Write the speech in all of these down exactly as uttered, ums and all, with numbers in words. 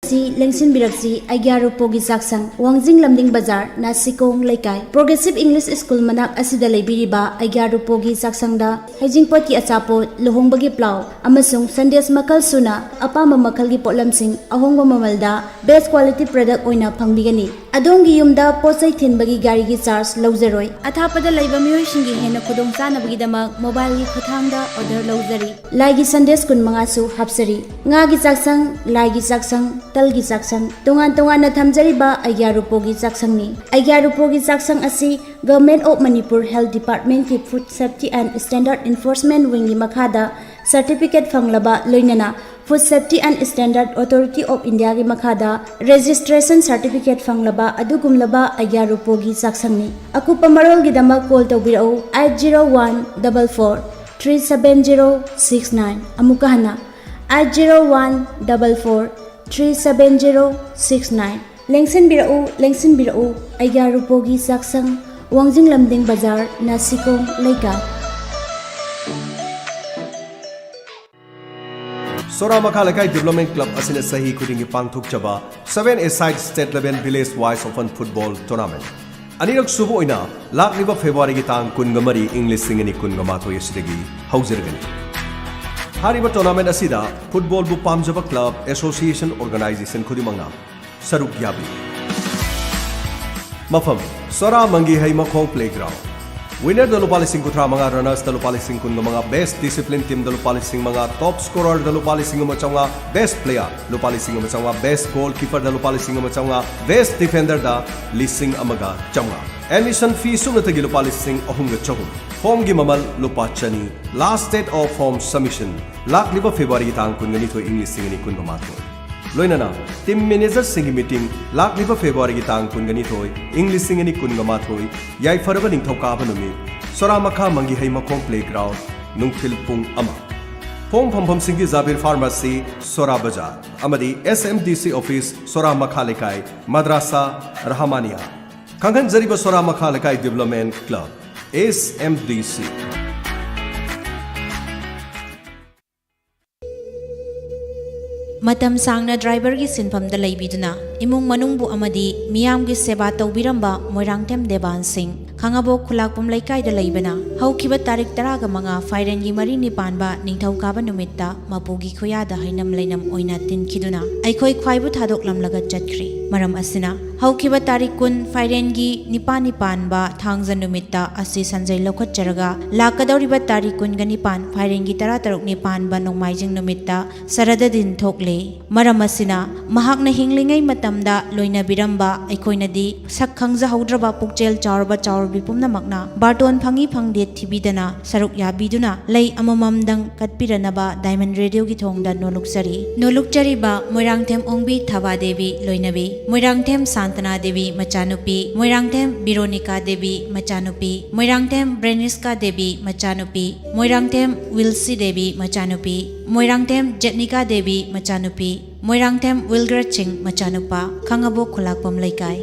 ꯁꯤ ꯂꯦꯡꯁꯤꯟꯕꯤꯔꯛꯁꯤ ꯑꯩꯒ꯭ꯌꯥ ꯔꯨꯄꯣꯒꯤ ꯆꯥꯛꯁꯪ, ꯋꯥꯡꯖꯤꯡ ꯂꯝꯗꯤꯡ ꯕꯖꯥꯔ, ꯅꯥꯁꯤꯀꯣꯡ ꯂꯩꯀꯥꯏ, ꯄ꯭ꯔꯣꯒ꯭ꯔꯦꯁꯤꯞ ꯏꯪꯂꯤꯁ ꯁ꯭ꯀꯨꯜ ꯃꯅꯥꯛ ꯑꯁꯤꯗ ꯂꯩꯕꯤꯔꯤꯕ ꯑꯩꯒ꯭ꯌꯥ ꯔꯨꯄꯣꯒꯤ ꯆꯥꯛꯁꯪꯗ ꯍꯩꯖꯤꯡꯄꯣꯠꯀꯤ ꯑꯆꯥꯄꯣꯠ, ꯂꯨꯍꯣꯡꯕꯒꯤ ꯄ꯭ꯂꯥꯎ ꯑꯃꯁꯨꯡ ꯁꯟꯗꯦꯁ ꯃꯈꯜ ꯁꯨꯅ ꯑꯄꯥꯝꯕ ꯃꯈꯜꯒꯤ ꯄꯣꯠꯂꯝꯁꯤꯡ ꯑꯍꯣꯡꯕ ꯃꯃꯜꯗ best quality product ꯑꯣꯏꯅ ꯐꯪꯕꯤꯒꯅꯤ꯫ ꯑꯗꯣꯝꯒꯤ ꯌꯨꯝꯗ ꯄꯣꯠ ꯆꯩ ꯊꯤꯟꯕꯒꯤ ꯒꯥꯔꯤꯒꯤ ꯆꯥꯔꯖ ꯂꯧꯖꯔꯣꯏ꯫ ꯑꯊꯥꯞꯄꯗ ꯂꯩꯕ ꯃꯤꯑꯣꯏꯁꯤꯡꯒꯤ ꯍꯦꯟꯅ ꯈꯨꯗꯣꯡꯆꯥꯅꯕꯒꯤꯗꯃꯛ ꯃꯣꯕꯥꯏꯜꯒꯤ ꯈꯨꯠꯊꯥꯡꯗ ꯑꯣꯔꯗꯔ ꯂꯧꯖꯔꯤ꯫ ꯂꯥꯏꯒꯤ ꯁꯟꯗꯦꯁ ꯀꯨꯟꯃꯉꯥꯁꯨ ꯍꯥꯞꯆꯔꯤ꯫ ꯉꯥꯒꯤ ꯆꯥꯛꯁꯪ, ꯂꯥꯏꯒꯤ ꯆꯥꯛꯁꯪ, ꯇꯜꯒꯤ ꯆꯥꯛꯁꯪ, ꯇꯣꯉꯥꯟ ꯇꯣꯉꯥꯟꯅ ꯊꯝꯖꯔꯤꯕ ꯑꯩꯒ꯭ꯌꯥ ꯔꯨꯄꯣꯒꯤ ꯆꯥꯛꯁꯪꯅꯤ꯫ ꯑꯩꯒ꯭ꯌꯥ ꯔꯨꯄꯣꯒꯤ ꯆꯥꯛꯁꯪ ꯑꯁꯤ Government of Manipur Health Department ꯀꯤ Food Safety and Standard Enforcement Wing ꯒꯤ ꯃꯈꯥꯗ certificate ꯐꯪꯂꯕ, ꯂꯣꯏꯅꯅ Food Safety and Standard Authority of India ꯒꯤ ꯃꯈꯥꯗ registration certificate ꯐꯪꯂꯕ ꯑꯗꯨꯒꯨꯝꯂꯕ ꯑꯩꯒ꯭ꯌꯥ ꯔꯨꯄꯣꯒꯤ ꯆꯥꯛꯁꯪꯅꯤ꯫ ꯑꯀꯨꯞꯄ ꯃꯔꯣꯜꯒꯤꯗꯃꯛ call ꯇꯧꯕꯤꯔꯛꯎ eight zero one double four three seven zero six nine꯫ ꯑꯃꯨꯛꯀ ꯍꯟꯅ eight zero one double four three seven zero six nine꯫ ꯂꯦꯡꯁꯤꯟꯕꯤꯔꯛꯎ, ꯂꯦꯡꯁꯤꯟꯕꯤꯔꯛꯎ, ꯑꯩꯒ꯭ꯌꯥ ꯔꯨꯄꯣꯒꯤ ꯆꯥꯛꯁꯪ, ꯋꯥꯡꯖꯤꯡ ꯂꯝꯗꯤꯡ ꯕꯖꯥꯔ, ꯅꯥꯁꯤꯀꯣꯡ ꯂꯩꯀꯥꯏ꯫ ꯁꯣꯔꯥ ꯃꯈꯥ ꯂꯩꯀꯥꯏ ꯗꯤꯕ꯭ꯂꯞꯃꯦꯟ ꯀ꯭ꯂꯕ ꯑꯁꯤꯅ ꯆꯍꯤ ꯈꯨꯗꯤꯡꯒꯤ ꯄꯥꯡꯊꯣꯛꯆꯕ seven A side state level village wise open football tournament ꯑꯅꯤꯔꯛ ꯁꯨꯕ ꯑꯣꯏꯅ ꯂꯥꯛꯂꯤꯕ ꯐꯦꯕ꯭ꯔꯨꯋꯥꯔꯤꯒꯤ ꯇꯥꯡ ꯀꯨꯟꯒ ꯃꯔꯤ, ꯏꯪ ꯂꯤꯁꯤꯡ ꯑꯅꯤ ꯀꯨꯟꯒ ꯃꯥꯊꯣꯏ ꯑꯁꯤꯗꯒꯤ ꯍꯧꯖꯔꯒꯅꯤ꯫ ꯍꯥꯏꯔꯤꯕ tournament ꯑꯁꯤꯗ ꯐꯨꯠꯕꯣꯜꯕꯨ ꯄꯥꯝꯖꯕ ꯀ꯭ꯂꯕ, association, organization ꯈꯨꯗꯤꯡꯃꯛꯅ ꯁꯔꯨꯛ ꯌꯥꯕꯤꯌꯨ꯫ ꯃꯐꯝ: ꯁꯣꯔꯥ ꯃꯪꯒꯤꯍꯩ ꯃꯈꯣꯡ playground꯫ Winner ꯗ ꯂꯨꯄꯥ ꯂꯤꯁꯤꯡ ꯀꯨꯟꯊ꯭ꯔꯥ ꯃꯉꯥ, runners ꯇ ꯂꯨꯄꯥ ꯂꯤꯁꯤꯡ ꯀꯨꯟꯒ ꯃꯉꯥ, best discipline team ꯗ ꯂꯨꯄꯥ ꯂꯤꯁꯤꯡ ꯃꯉꯥ, top scorer ꯗ ꯂꯨꯄꯥ ꯂꯤꯁꯤꯡ ꯑꯃ ꯆꯥꯝꯃꯉꯥ, best player ꯂꯨꯄꯥ ꯂꯤꯁꯤꯡ ꯑꯃ ꯆꯥꯝꯃꯉꯥ, best goalkeeper ꯗ ꯂꯨꯄꯥ ꯂꯤꯁꯤꯡ ꯑꯃ ꯆꯥꯝꯃꯉꯥ, best defender ꯗ ꯂꯤꯁꯤꯡ ꯑꯃꯒ ꯆꯥꯝꯃꯉꯥ꯫ Admission fee ꯁꯨꯞꯅꯇꯒꯤ ꯂꯨꯄꯥ ꯂꯤꯁꯤꯡ ꯑꯍꯨꯝꯒ ꯆꯍꯨꯝ꯫ Form ꯒꯤ ꯃꯃꯜ ꯂꯨꯄꯥ ꯆꯅꯤ꯫ Last date of form submission ꯂꯥꯛꯂꯤꯕ ꯐꯦꯕ꯭ꯔꯨꯋꯥꯔꯤꯒꯤ ꯇꯥꯡ ꯀꯨꯟꯒ ꯅꯤꯊꯣꯏ, ꯏꯪ ꯂꯤꯁꯤꯡ ꯑꯅꯤ ꯀꯨꯟꯒ ꯃꯥꯊꯣꯏ꯫ ꯂꯣꯏꯅꯅ team manager ꯁꯤꯡꯒꯤ meeting ꯂꯥꯛꯂꯤꯕ ꯐꯦꯕ꯭ꯔꯨꯋꯥꯔꯤꯒꯤ ꯇꯥꯡ ꯀꯨꯟꯒ ꯅꯤꯊꯣꯏ, ꯏꯪ ꯂꯤꯁꯤꯡ ꯑꯅꯤ ꯀꯨꯟꯒ ꯃꯥꯊꯣꯏ, ꯌꯥꯏꯐꯔꯕ ꯅꯤꯡꯊꯧꯀꯥꯕ ꯅꯨꯃꯤꯠ, ꯁꯣꯔꯥ ꯃꯈꯥ ꯃꯪꯒꯤꯍꯩ ꯃꯈꯣꯡ playground, ꯅꯨꯡꯊꯤꯜ ꯄꯨꯡ ꯑꯃ꯫ Form ꯐꯪꯐꯝꯁꯤꯡꯗꯤ ꯖꯥꯕꯤꯔ Pharmacy, ꯁꯣꯔꯥ ꯕꯖꯥꯔ, ꯑꯃꯗꯤ S M D C office, ꯁꯣꯔꯥ ꯃꯈꯥ ꯂꯩꯀꯥꯏ, ꯃꯗ꯭ꯔꯥꯁꯥ ꯔꯍꯃꯥꯅꯤꯌꯥ꯫ ꯈꯪꯍꯟꯖꯔꯤꯕ ꯁꯣꯔꯥ ꯃꯈꯥ ꯂꯩꯀꯥꯏ development club, S M D C꯫ ꯃꯇꯝ ꯁꯥꯡꯅ ꯗ꯭ꯔꯥꯏꯚꯔꯒꯤ ꯁꯤꯟꯐꯝꯗ ꯂꯩꯕꯤꯗꯨꯅ ꯏꯃꯨꯡ ꯃꯅꯨꯡꯕꯨ ꯑꯃꯗꯤ ꯃꯤꯌꯥꯝꯒꯤ ꯁꯦꯕꯥ ꯇꯧꯕꯤꯔꯝꯕ ꯃꯣꯏꯔꯥꯡꯊꯦꯝ ꯗꯦꯕꯥꯟ ꯁꯤꯡ, ꯈꯥꯉꯕꯣꯛ ꯈꯨꯂꯥꯛꯄꯝ ꯂꯩꯀꯥꯏꯗ ꯂꯩꯕꯅ, ꯍꯧꯈꯤꯕ ꯇꯥꯔꯤꯛ ꯇꯔꯥꯒ ꯃꯉꯥ ꯐꯥꯏꯔꯦꯟꯒꯤ ꯃꯔꯤꯅꯤ ꯄꯥꯟꯕ ꯅꯤꯡꯊꯧꯀꯥꯕ ꯅꯨꯃꯤꯠꯇ ꯃꯄꯨꯒꯤ ꯈꯨꯌꯥꯗ ꯍꯩꯅꯝ ꯂꯩꯅꯝ ꯑꯣꯏꯅ ꯇꯤꯟꯈꯤꯗꯨꯅ ꯑꯩꯈꯣꯏ ꯈ꯭ꯋꯥꯏꯕꯨ ꯊꯥꯗꯣꯛꯂꯝꯂꯒ ꯆꯠꯈ꯭ꯔꯤ꯫ ꯃꯔꯝ ꯑꯁꯤꯅ, ꯍꯧꯈꯤꯕ ꯇꯥꯔꯤꯛ ꯀꯨꯟ ꯐꯥꯏꯔꯦꯟꯒꯤ ꯅꯤꯄꯥꯟꯅꯤ ꯄꯥꯟꯕ ꯊꯥꯡꯖ ꯅꯨꯃꯤꯠꯇ ꯑꯁꯤ ꯁꯟꯖꯩ ꯂꯧꯈꯠꯆꯔꯒ, ꯂꯥꯛꯀꯗꯧꯔꯤꯕ ꯇꯥꯔꯤꯛ ꯀꯨꯟꯒ ꯅꯤꯄꯥꯟ ꯐꯥꯏꯔꯦꯟꯒꯤ ꯇꯔꯥꯇꯔꯨꯛꯅꯤ ꯄꯥꯟꯕ ꯅꯣꯡꯃꯥꯏꯖꯤꯡ ꯅꯨꯃꯤꯠꯇ ꯁꯔꯗ ꯗꯤꯟ ꯊꯣꯛꯂꯦ꯫ ꯃꯔꯝ ꯑꯁꯤꯅ, ꯃꯍꯥꯛꯅ ꯍꯤꯡꯂꯤꯉꯩ ꯃꯇꯝꯗ ꯂꯣꯏꯅꯕꯤꯔꯝꯕ ꯑꯩꯈꯣꯏꯅꯗꯤ ꯁꯛ ꯈꯪꯖꯍꯧꯗ꯭ꯔꯕ ꯄꯨꯛꯆꯦꯜ ꯆꯥꯎꯔꯕ ꯆꯥꯎꯔꯕꯤ ꯄꯨꯝꯅꯃꯛꯅ ꯕꯥꯔꯇꯣꯟ ꯐꯪꯏ ꯐꯪꯗꯦ ꯊꯤꯕꯤꯗꯅ ꯁꯔꯨꯛ ꯌꯥꯕꯤꯗꯨꯅ ꯂꯩ ꯑꯃꯃꯝꯗꯪ ꯀꯠꯄꯤꯔꯅꯕ ꯗꯥꯏꯃꯟ ꯔꯦꯗꯤꯑꯣꯒꯤ ꯊꯣꯡꯗ ꯅꯣꯂꯨꯛꯆꯔꯤ꯫ ꯅꯣꯂꯨꯛꯆꯔꯤꯕ ꯃꯣꯏꯔꯥꯡꯊꯦꯝ ꯑꯣꯡꯕꯤ ꯊꯕꯥ ꯗꯦꯕꯤ ꯂꯣꯏꯅꯕꯤ, ꯃꯣꯏꯔꯥꯡꯊꯦꯝ ꯁꯥꯟꯇꯅꯥ ꯗꯦꯕꯤ ꯃꯆꯥꯅꯨꯄꯤ, ꯃꯣꯏꯔꯥꯡꯊꯦꯝ ꯕꯤꯔꯣꯅꯤꯀꯥ ꯗꯦꯕꯤ ꯃꯆꯥꯅꯨꯄꯤ, ꯃꯣꯏꯔꯥꯡꯊꯦꯝ ꯕ꯭ꯔꯦꯅꯤꯁꯀꯥ ꯗꯦꯕꯤ ꯃꯆꯥꯅꯨꯄꯤ, ꯃꯣꯏꯔꯥꯡꯊꯦꯝ ꯋꯤꯜꯁꯤ ꯗꯦꯕꯤ ꯃꯆꯥꯅꯨꯄꯤ, ꯃꯣꯏꯔꯥꯡꯊꯦꯝ ꯖꯦꯠꯅꯤꯀꯥ ꯗꯦꯕꯤ ꯃꯆꯥꯅꯨꯄꯤ, ꯃꯣꯏꯔꯥꯡꯊꯦꯝ ꯋꯤꯜꯒ꯭ꯔꯠ ꯁꯤꯡ ꯃꯆꯥꯅꯨꯄꯥ, ꯈꯥꯉꯕꯣꯛ ꯈꯨꯂꯥꯛꯄꯝ ꯂꯩꯀꯥꯏ꯫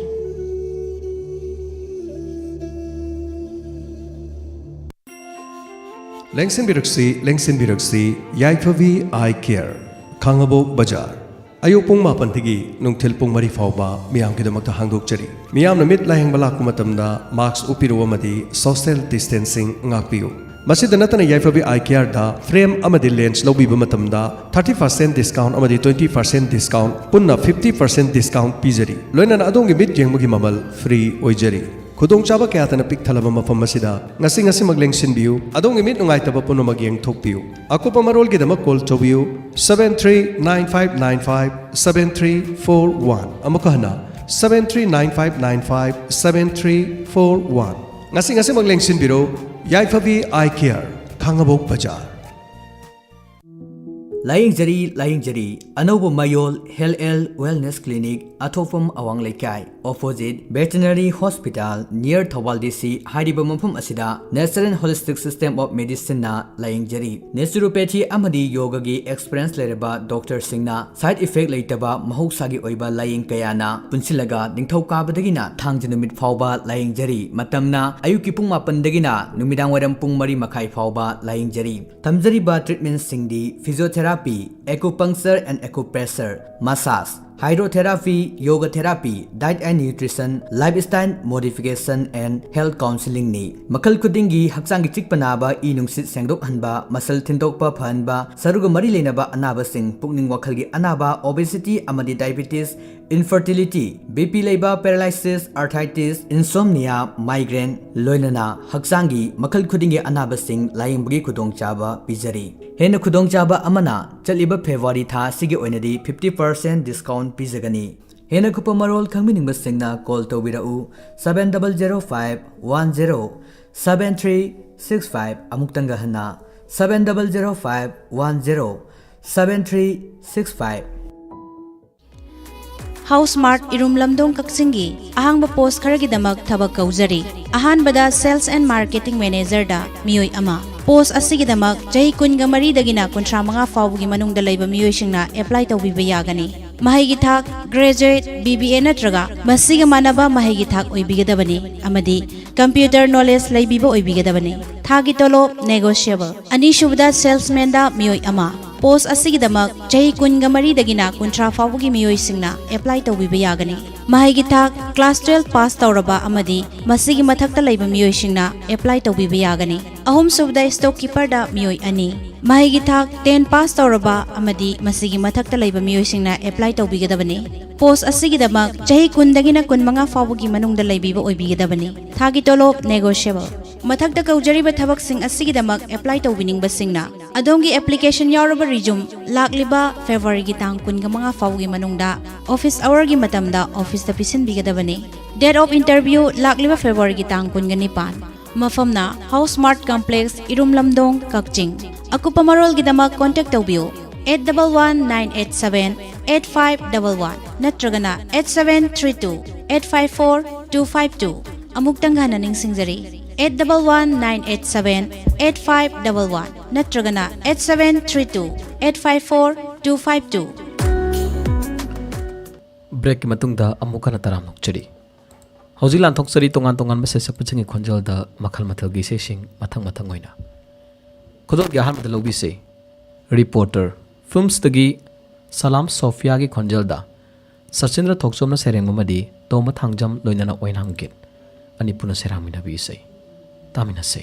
ꯂꯦꯡꯁꯤꯟꯕꯤꯔꯛꯁꯤ, ꯂꯦꯡꯁꯤꯟꯕꯤꯔꯛꯁꯤ, ꯌꯥꯏꯐꯕꯤ ꯑꯥꯏ ꯀꯦꯌꯔ, ꯈꯥꯉꯕꯣꯛ ꯕꯖꯥꯔ꯫ ꯑꯌꯨꯛ ꯄꯨꯡ ꯃꯥꯄꯟꯗꯒꯤ ꯅꯨꯡꯊꯤꯜ ꯄꯨꯡ ꯃꯔꯤ ꯐꯥꯎꯕ ꯃꯤꯌꯥꯝꯒꯤꯗꯃꯛꯇ ꯍꯥꯡꯗꯣꯛꯆꯔꯤ꯫ ꯃꯤꯌꯥꯝꯅ ꯃꯤꯠ ꯂꯥꯌꯦꯡꯕ ꯂꯥꯛꯄ ꯃꯇꯝꯗ ꯃꯥꯁꯛ ꯎꯞꯄꯤꯔꯨ ꯑꯃꯗꯤ ꯁꯣꯁꯤꯌꯦꯜ ꯗꯤꯁꯇꯦꯟꯁꯤꯡ ꯉꯥꯛꯄꯤꯌꯨ꯫ ꯃꯁꯤꯗ ꯅꯠꯇꯅ, ꯌꯥꯏꯐꯕꯤ ꯑꯥꯏ ꯀꯦꯌꯔꯗ ꯐ꯭ꯔꯦꯝ ꯑꯃꯗꯤ ꯂꯦꯟꯁ ꯂꯧꯕꯤꯕ ꯃꯇꯝꯗ ꯊꯥꯔꯇꯤ ꯄꯥꯔꯁꯦꯟ ꯗꯤꯁꯀꯥꯎꯟ ꯑꯃꯗꯤ ꯇ꯭ꯋꯦꯟꯇꯤ ꯄꯥꯔꯁꯦꯟ ꯗꯤꯁꯀꯥꯎꯟ, ꯄꯨꯟꯅ ꯐꯤꯐꯇꯤ ꯄꯥꯔꯁꯦꯟ ꯗꯤꯁꯀꯥꯎꯟ ꯄꯤꯖꯔꯤ꯫ ꯂꯣꯏꯅꯅ ꯑꯗꯣꯝꯒꯤ ꯃꯤꯠ ꯌꯦꯡꯕꯒꯤ ꯃꯃꯜ ꯐ꯭ꯔꯤ ꯑꯣꯏꯖꯔꯤ꯫ ꯈꯨꯗꯣꯡꯆꯥꯕ ꯀꯌꯥꯇꯅ ꯄꯤꯛ ꯊꯜꯂꯕ ꯃꯐꯝ ꯑꯁꯤꯗ ꯉꯁꯤ ꯉꯁꯤꯃꯛ ꯂꯦꯡꯁꯤꯟꯕꯤꯌꯨ꯫ ꯑꯗꯣꯝꯒꯤ ꯃꯤꯠ ꯅꯨꯡꯉꯥꯏꯇꯕ ꯄꯨꯝꯅꯃꯛ ꯌꯦꯡꯊꯣꯛꯄꯤꯌꯨ꯫ ꯑꯀꯨꯞꯄ ꯃꯔꯣꯜꯒꯤꯗꯃꯛ ꯀꯣꯜ ꯇꯧꯕꯤꯌꯨ, seven three nine five nine five seven three four one꯫ ꯑꯃꯨꯛꯀ ꯍꯟꯅ, seven three nine five nine five seven three four one꯫ ꯉꯁꯤ ꯉꯁꯤꯃꯛ ꯂꯦꯡꯁꯤꯟꯕꯤꯔꯣ, ꯌꯥꯏꯐꯕꯤ ꯑꯥꯏ ꯀꯦꯌꯔ, ꯈꯥꯉꯕꯣꯛ ꯕꯖꯥꯔ꯫ ꯂꯥꯌꯦꯡꯖꯔꯤ, ꯂꯥꯌꯦꯡꯖꯔꯤ꯫ ꯑꯅꯧꯕ ꯃꯌꯣꯜ ꯍꯦꯜꯊ ꯑꯦꯟ ꯋꯦꯜꯅꯦꯁ ꯀ꯭ꯂꯤꯅꯤꯛ, ꯑꯊꯣꯛꯐꯝ ꯑꯋꯥꯡ ꯂꯩꯀꯥꯏ, ꯑꯣꯄꯣꯖꯤꯠ ꯚꯦꯇꯦꯅꯔꯤ ꯍꯣꯁꯄꯤꯇꯥꯜ, ꯅꯤꯌꯔ ꯊꯧꯕꯥꯜ ꯗꯤ ꯁꯤ ꯍꯥꯏꯔꯤꯕ ꯃꯐꯝ ꯑꯁꯤꯗ natural holistic system of ꯃꯦꯗꯤꯁꯤꯟꯅ ꯂꯥꯌꯦꯡꯖꯔꯤ꯫ Naturopathy ꯑꯃꯗꯤ ꯌꯣꯒꯒꯤ ꯑꯦꯛꯁꯄꯔꯤꯌꯦꯟꯁ ꯂꯩꯔꯕ ꯗꯣꯛꯇꯔꯁꯤꯡꯅ ꯁꯥꯏꯗ ꯏꯐꯦꯛ ꯂꯩꯇꯕ ꯃꯍꯧꯁꯥꯒꯤ ꯑꯣꯏꯕ ꯂꯥꯌꯦꯡ ꯀꯌꯥꯅ ꯄꯨꯟꯁꯤꯜꯂꯒ ꯅꯤꯡꯊꯧꯀꯥꯕꯗꯒꯤꯅ ꯊꯥꯡꯖ ꯅꯨꯃꯤꯠ ꯐꯥꯎꯕ ꯂꯥꯌꯦꯡꯖꯔꯤ꯫ ꯃꯇꯝꯅ ꯑꯌꯨꯛꯀꯤ ꯄꯨꯡ ꯃꯥꯄꯟꯗꯒꯤꯅ ꯅꯨꯃꯤꯗꯥꯡꯋꯥꯏꯔꯝ ꯄꯨꯡ ꯃꯔꯤ ꯃꯈꯥꯏ ꯐꯥꯎꯕ ꯂꯥꯌꯦꯡꯖꯔꯤ꯫ ꯊꯝꯖꯔꯤꯕ ꯇ꯭ꯔꯤꯠꯃꯦꯟꯁꯤꯡꯗꯤ physiotherapy therapy, acupuncture and acupressure, massage, hydrotherapy, yoga therapy, diet and nutrition, lifestyle modification and health counseling ꯅꯤ꯫ ꯃꯈꯜ ꯈꯨꯗꯤꯡꯒꯤ ꯍꯛꯆꯥꯡꯒꯤ ꯆꯤꯛꯄ ꯅꯥꯕ, ꯏ ꯅꯨꯡꯁꯤꯠ ꯁꯦꯡꯗꯣꯛꯍꯟꯕ, ꯃꯁꯜ ꯊꯤꯟꯗꯣꯛꯄ ꯐꯍꯟꯕ, ꯁꯔꯨꯒ ꯃꯔꯤ ꯂꯩꯅꯕ ꯑꯅꯥꯕꯁꯤꯡ, ꯄꯨꯛꯅꯤꯡ ꯋꯥꯈꯜꯒꯤ ꯑꯅꯥꯕ, obesity ꯑꯃꯗꯤ diabetes, infertility, BP ꯂꯩꯕ, paralysis, arthritis, insomnia, migraine, ꯂꯣꯏꯅꯅ ꯍꯛꯆꯥꯡꯒꯤ ꯃꯈꯜ ꯈꯨꯗꯤꯡꯒꯤ ꯑꯅꯥꯕꯁꯤꯡ ꯂꯥꯌꯦꯡꯕꯒꯤ ꯈꯨꯗꯣꯡꯆꯥꯕ ꯄꯤꯖꯔꯤ꯫ ꯍꯦꯟꯅ ꯈꯨꯗꯣꯡꯆꯥꯕ ꯑꯃꯅ, ꯆꯠꯂꯤꯕ February ꯊꯥ ꯑꯁꯤꯒꯤ ꯑꯣꯏꯅꯗꯤ fifty percent discount ꯄꯤꯖꯒꯅꯤ꯫ ꯍꯦꯟꯅ ꯀꯨꯞꯄ ꯃꯔꯣꯜ ꯈꯪꯕꯤꯅꯤꯡꯕꯁꯤꯡꯅ call ꯇꯧꯕꯤꯔꯛꯎ, seven double zero five one zero seven three six five, ꯑꯃꯨꯛꯇꯪꯒ ꯍꯟꯅ, seven double zero five one zero seven three six five꯫ House Mart ꯏꯔꯨꯝ ꯂꯝꯗꯣꯡ ꯀꯛꯆꯤꯡꯒꯤ ꯑꯍꯥꯡꯕ post ꯈꯔꯒꯤꯗꯃꯛ ꯊꯕꯛ ꯀꯧꯖꯔꯤ꯫ ꯑꯍꯥꯟꯕꯗ Sales and Marketing Manager ꯗ ꯃꯤꯑꯣꯏ ꯑꯃ꯫ Post ꯑꯁꯤꯒꯤꯗꯃꯛ ꯆꯍꯤ ꯀꯨꯟꯒ ꯃꯔꯤꯗꯒꯤꯅ ꯀꯨꯟꯊ꯭ꯔꯥ ꯃꯉꯥ ꯐꯥꯎꯕꯒꯤ ꯃꯅꯨꯡꯗ ꯂꯩꯕ ꯃꯤꯑꯣꯏꯁꯤꯡꯅ apply ꯇꯧꯕꯤꯕ ꯌꯥꯒꯅꯤ꯫ ꯃꯍꯩꯒꯤ ꯊꯥꯛ graduate, BBA ꯅꯠꯇ꯭ꯔꯒ ꯃꯁꯤꯒ ꯃꯥꯟꯅꯕ ꯃꯍꯩꯒꯤ ꯊꯥꯛ ꯑꯣꯏꯕꯤꯒꯗꯕꯅꯤ ꯑꯃꯗꯤ computer knowledge ꯂꯩꯕꯤꯕ ꯑꯣꯏꯕꯤꯒꯗꯕꯅꯤ꯫ ꯊꯥꯒꯤ ꯇꯣꯂꯣꯞ negotiable꯫ ꯑꯅꯤꯁꯨꯕꯗ Salesman ꯗ ꯃꯤꯑꯣꯏ ꯑꯃ꯫ Post ꯑꯁꯤꯒꯤꯗꯃꯛ ꯆꯍꯤ ꯀꯨꯟꯒ ꯃꯔꯤꯗꯒꯤꯅ ꯀꯨꯟꯊ꯭ꯔꯥ ꯐꯥꯎꯕꯒꯤ ꯃꯤꯑꯣꯏꯁꯤꯡꯅ apply ꯇꯧꯕꯤꯕ ꯌꯥꯒꯅꯤ꯫ ꯃꯍꯩꯒꯤ ꯊꯥꯛ class twelve pass ꯇꯧꯔꯕ ꯑꯃꯗꯤ ꯃꯁꯤꯒꯤ ꯃꯊꯛꯇ ꯂꯩꯕ ꯃꯤꯑꯣꯏꯁꯤꯡꯅ apply ꯇꯧꯕꯤꯕ ꯌꯥꯒꯅꯤ꯫ ꯑꯍꯨꯝꯁꯨꯕꯗ Storekeeper ꯗ ꯃꯤꯑꯣꯏ ꯑꯅꯤ꯫ ꯃꯍꯩꯒꯤ ꯊꯥꯛ ten pass ꯇꯧꯔꯕ ꯑꯃꯗꯤ ꯃꯁꯤꯒꯤ ꯃꯊꯛꯇ ꯂꯩꯕ ꯃꯤꯑꯣꯏꯁꯤꯡꯅ apply ꯇꯧꯕꯤꯒꯗꯕꯅꯤ꯫ Post ꯑꯁꯤꯒꯤꯗꯃꯛ ꯆꯍꯤ ꯀꯨꯟꯗꯒꯤꯅ ꯀꯨꯟꯃꯉꯥ ꯐꯥꯎꯕꯒꯤ ꯃꯅꯨꯡꯗ ꯂꯩꯕꯤꯕ ꯑꯣꯏꯕꯤꯒꯗꯕꯅꯤ꯫ ꯊꯥꯒꯤ ꯇꯣꯂꯣꯞ negotiable꯫ ꯃꯊꯛꯇ ꯀꯧꯖꯔꯤꯕ ꯊꯕꯛꯁꯤꯡ ꯑꯁꯤꯒꯤꯗꯃꯛ apply ꯇꯧꯕꯤꯅꯤꯡꯕꯁꯤꯡꯅ ꯑꯗꯣꯝꯒꯤ application ꯌꯥꯎꯔꯕ resume ꯂꯥꯛꯂꯤꯕ February ꯒꯤ ꯇꯥꯡ ꯀꯨꯟꯒ ꯃꯉꯥ ꯐꯥꯎꯕꯒꯤ ꯃꯅꯨꯡꯗ office hour ꯒꯤ ꯃꯇꯝꯗ office ꯇ ꯄꯤꯁꯤꯟꯕꯤꯒꯗꯕꯅꯤ꯫ Date of interview ꯂꯥꯛꯂꯤꯕ February ꯒꯤ ꯇꯥꯡ ꯀꯨꯟꯒ ꯅꯤꯄꯥꯟ꯫ ꯃꯐꯝꯅ House Mart Complex, ꯏꯔꯨꯝ ꯂꯝꯗꯣꯡ, ꯀꯛꯆꯤꯡ꯫ ꯑꯀꯨꯞꯄ ꯃꯔꯣꯜꯒꯤꯗꯃꯛ contact ꯇꯧꯕꯤꯌꯨ eight double one nine eight seven eight five double one ꯅꯠꯇ꯭ꯔꯒꯅ eight seven three two eight five four two five two꯫ ꯑꯃꯨꯛꯇꯪ ꯍꯟꯅ ꯅꯤꯡꯁꯤꯡꯖꯔꯤ, eight double one nine eight seven eight five double one ꯅꯠꯇ꯭ꯔꯒꯅ eight seven three two eight five four two five two꯫ Break ꯀꯤ ꯃꯇꯨꯡꯗ ꯑꯃꯨꯛ ꯍꯟꯅ ꯇꯔꯥꯝꯅ ꯑꯣꯛꯆꯔꯤ꯫ ꯍꯧꯖꯤꯛ ꯂꯥꯟꯊꯣꯛꯆꯔꯤ ꯇꯣꯉꯥꯟ ꯇꯣꯉꯥꯟꯕ ꯁꯩꯁꯛꯄꯁꯤꯡꯒꯤ ꯈꯣꯟꯖꯦꯜꯗ ꯃꯈꯜ ꯃꯊꯦꯜꯒꯤ ꯏꯁꯩꯁꯤꯡ ꯃꯊꯪ ꯃꯊꯪ ꯑꯣꯏꯅ꯫ ꯈꯨꯗꯣꯜꯒꯤ ꯑꯍꯥꯟꯕꯗ ꯂꯧꯕꯤꯁꯤ, Reporter꯫ ꯐꯤꯂꯝꯁꯇꯒꯤ ꯁꯂꯥꯝ ꯁꯣꯐꯤꯌꯥꯒꯤ ꯈꯣꯟꯖꯦꯜꯗ ꯁꯆꯤꯟꯗ꯭ꯔ ꯊꯣꯛꯆꯣꯝꯅ ꯁꯩꯔꯦꯡ ꯑꯃꯗꯤ ꯇꯣꯝꯕ ꯊꯥꯡꯖꯝ ꯂꯣꯏꯅꯅ ꯑꯣꯏꯅꯥꯝꯒꯤꯠ ꯑꯅꯤ ꯄꯨꯟꯅ ꯁꯩꯔꯥꯡꯃꯤꯟꯅꯕ ꯏꯁꯩ ꯇꯥꯃꯤꯟꯅꯁꯦ꯫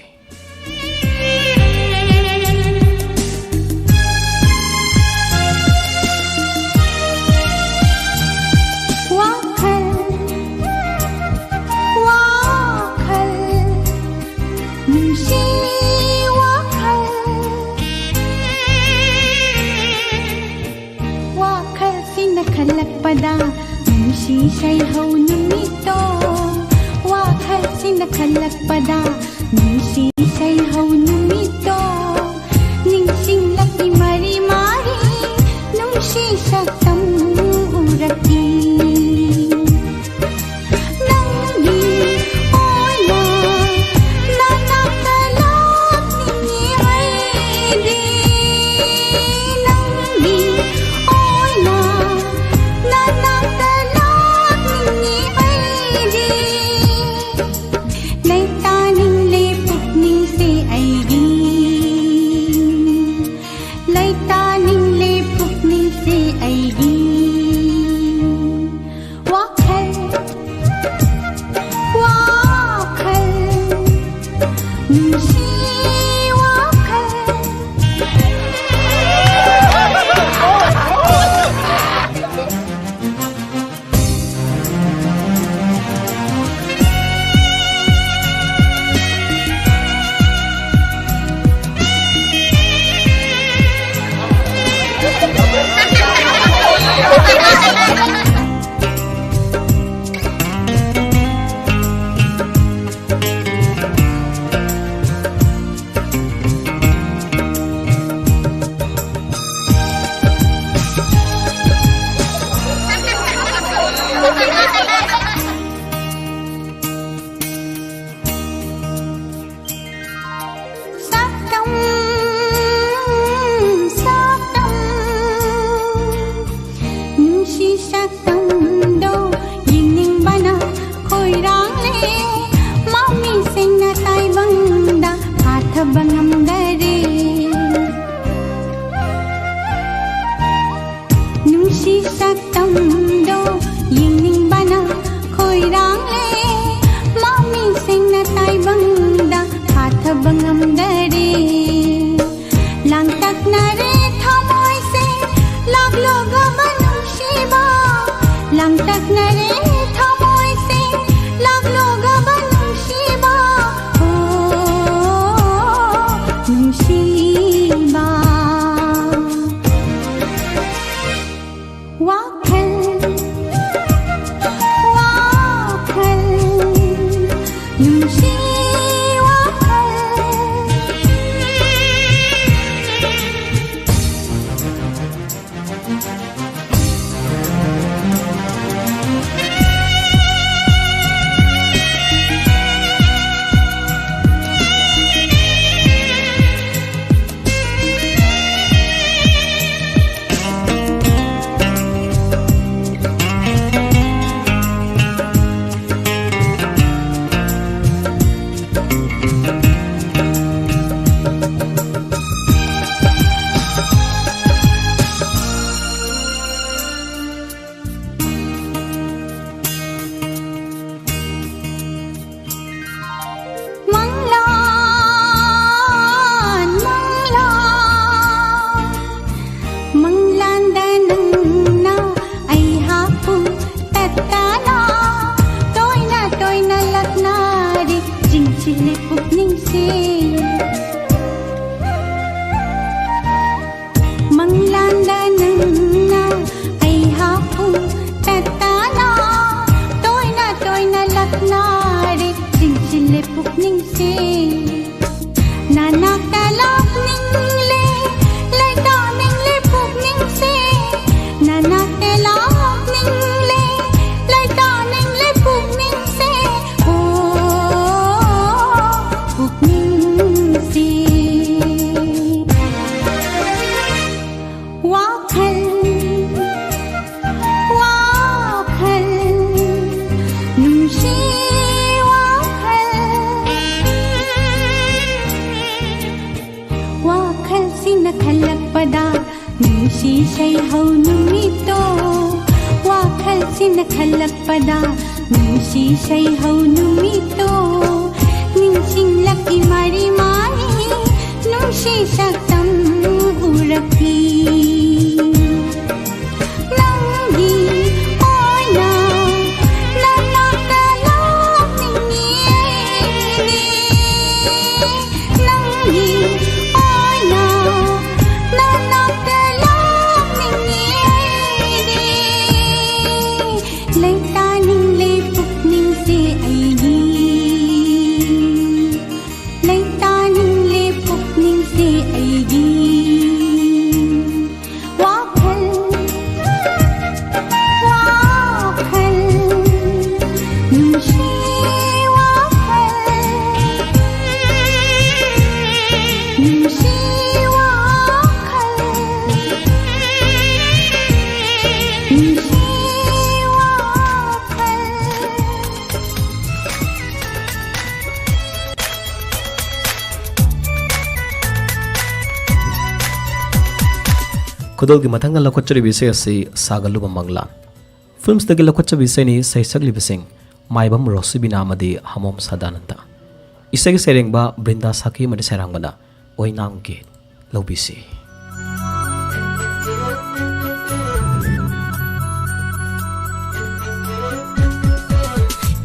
ꯋꯥꯈꯜ, ꯋꯥꯈꯜ, ꯅꯨꯡꯁꯤ ꯋꯥꯈꯜ꯫ ꯋꯥꯈꯜꯁꯤꯅ ꯈꯜꯂꯛꯄꯗ ꯅꯨꯡꯁꯤ ꯁꯩꯍꯧ ꯅꯨꯃꯤꯠꯇꯣ꯫ ꯋꯥꯈꯜꯁꯤꯅ ꯈꯜꯂꯛꯄꯗ ꯅꯨꯡꯁꯤ ꯁꯩꯍꯧ ꯅꯨꯃꯤꯠꯇꯣ꯫ ꯅꯤꯡꯁꯤꯡꯂꯛꯏ ꯃꯔꯤ ꯃꯔꯤ ꯅꯨꯡꯁꯤ ꯁꯛꯇꯝ ꯎꯔꯛꯏ꯫ ꯅꯪꯒꯤ ꯑꯣꯏꯅ ꯅꯅꯥꯛꯇ ꯂꯥꯛꯅꯤꯡꯉꯤ ꯑꯩꯗꯤ꯫ ꯅꯪꯒꯤ ꯑꯣꯏꯅ ꯅꯅꯥꯛꯇ ꯂꯥꯛꯅꯤꯡꯉꯤ ꯑꯩꯗꯤ꯫ ꯂꯩꯇꯥꯅꯤꯡꯂꯦ ꯄꯨꯛꯅꯤꯡꯁꯦ ꯑꯩꯒꯤ꯫ ꯂꯩꯇꯥꯅꯤꯡꯂꯦ ꯄꯨꯛꯅꯤꯡꯁꯦ ꯑꯩꯒꯤ꯫ ꯋꯥꯈꯜ, ꯋꯥꯈꯜ, ꯅꯨꯡꯁꯤ ꯋꯥꯈꯜ꯫ ꯁꯛꯇꯝ, ꯁꯛꯇꯝ, ꯅꯨꯡꯁꯤ ꯁꯛꯇꯝꯗꯣ ꯌꯦꯡꯅꯤꯡꯕꯅ ꯈꯣꯏꯔꯥꯡꯂꯦ꯫ ꯃꯃꯤꯁꯤꯡꯅ ꯇꯥꯏꯕꯪꯗ ꯐꯥꯊꯕ ꯉꯝꯗꯔꯦ꯫ ꯌꯦꯡꯅꯤꯡꯕꯅ ꯈꯣꯏꯔꯥꯡꯂꯦ, ꯃꯃꯤꯁꯤꯡꯅ ꯇꯥꯏꯕꯪꯗ ꯐꯥꯊꯕ ꯉꯝꯗꯔꯦ꯫ ꯂꯥꯡꯇꯛꯅꯔꯦ ꯊꯃꯣꯏꯁꯦ, ꯂꯥꯛꯂꯣꯒꯕ ꯅꯨꯡꯁꯤꯕ꯫ ꯂꯥꯡꯇꯛꯅꯔꯦ ꯊꯃꯣꯏꯁꯦ, ꯂꯥꯛꯂꯣꯒꯕ ꯅꯨꯡꯁꯤꯕ꯫ ꯑꯣ, ꯅꯨꯡꯁꯤꯕ꯫ ꯋꯥꯈꯜ, ꯋꯥꯈꯜ, ꯅꯨꯡꯁꯤ ꯋꯥꯈꯜ꯫ ꯃꯪꯂꯥꯟ, ꯃꯪꯂꯥꯟ, ꯃꯪꯂꯥꯟꯗ ꯅꯪꯅ ꯑꯩꯍꯥꯛꯄꯨ ꯇꯠꯇꯅ ꯇꯣꯏꯅ ꯇꯣꯏꯅ ꯂꯛꯅꯔꯤ, ꯆꯤꯡꯁꯤꯜꯂꯤ ꯄꯨꯛꯅꯤꯡꯁꯦ꯫ ꯃꯪꯂꯥꯟꯗ ꯅꯪꯅ ꯑꯩꯍꯥꯛꯄꯨ ꯇꯠꯇꯅ ꯇꯣꯏꯅ ꯇꯣꯏꯅ ꯂꯛꯅꯔꯤ, ꯆꯤꯡꯁꯤꯜꯂꯦ ꯄꯨꯛꯅꯤꯡꯁꯦ꯫ ꯅꯅꯥꯛꯇ ꯂꯥꯛꯅꯤꯡꯂꯦ, ꯂꯩꯇꯥꯅꯤꯡꯂꯦ ꯄꯨꯛꯅꯤꯡꯁꯦ꯫ ꯅꯅꯥꯛꯇ ꯂꯥꯛꯅꯤꯡꯂꯦ, ꯂꯩꯇꯥꯅꯤꯡꯂꯦ ꯄꯨꯛꯅꯤꯡꯁꯦ꯫ ꯑꯣ, ꯄꯨꯛꯅꯤꯡꯁꯦ꯫ ꯋꯥꯈꯜ, ꯋꯥꯈꯜ, ꯅꯨꯡꯁꯤ ꯋꯥꯈꯜ꯫ ꯋꯥꯈꯜꯁꯤꯅ ꯈꯜꯂꯛꯄꯗ ꯅꯨꯡꯁꯤ ꯁꯩꯍꯧ ꯅꯨꯃꯤꯠꯇꯣ꯫ ꯋꯥꯈꯜꯁꯤ ꯅ ꯈꯜꯂꯛꯄꯗ ꯅꯨꯡꯁꯤ ꯁꯩꯍꯧ ꯅꯨꯃꯤꯠꯇꯣ ꯅꯤꯡꯁꯤꯡꯂꯛꯏ ꯃꯥꯔꯤ ꯃꯥꯔꯤ ꯅꯨꯡꯁꯤ ꯁꯛꯇꯝ ꯎꯔꯛꯂꯤ꯫ ꯅꯪꯒꯤ ꯑꯣꯏꯅ ꯅꯅꯥꯛꯇ ꯂꯥꯛꯅꯤꯡꯉꯤ ꯑꯩꯗꯤ꯫ ꯅꯪꯒꯤ ꯑꯣꯏꯅ ꯅꯅꯥꯛꯇ ꯂꯥꯛꯅꯤꯡꯉꯤ ꯑꯩꯗꯤ꯫ ꯂꯩꯇꯥꯅꯤꯡꯂꯦ ꯄꯨꯛꯅꯤꯡꯁꯦ ꯑꯩꯒꯤ꯫ ꯂꯩꯇꯥꯅꯤꯡꯂꯦ ꯄꯨꯛꯅꯤꯡꯁꯦ ꯑꯩꯒꯤ꯫ ꯋꯥꯈꯜ, ꯋꯥꯈꯜ, ꯅꯨꯡꯁꯤ ꯋꯥꯈꯜ, ꯅꯨꯡꯁꯤ ꯋꯥꯈꯜ, ꯅꯨꯡꯁꯤ ꯋꯥꯈꯜ꯫ ꯈꯨꯗꯣꯜꯒꯤ ꯃꯊꯪꯗ ꯂꯧꯈꯠꯆꯔꯤꯕ ꯏꯁꯩ ꯑꯁꯤ ꯁꯥꯒꯠꯂꯨꯕ ꯃꯪꯂꯥꯟ ꯐꯤꯜꯝꯁꯇꯒꯤ ꯂꯧꯈꯠꯆꯕ ꯏꯁꯩꯅꯤ꯫ ꯁꯩꯁꯛꯂꯤꯕꯁꯤꯡ ꯃꯥꯏꯕꯝ ꯔꯣꯁꯤꯕꯤꯅꯥ ꯑꯃꯗꯤ ꯍꯃꯣꯝ ꯁꯗꯥꯅꯟꯗ꯫ ꯏꯁꯩꯒꯤ ꯁꯩꯔꯦꯡꯕ ꯕ꯭ꯔꯤꯟꯗꯥ ꯁꯥꯈꯤ ꯑꯃꯗꯤ ꯁꯩꯔꯥꯡꯕꯅ ꯑꯣꯏꯅꯥꯝꯒꯤ ꯂꯧꯕꯤꯁꯤ꯫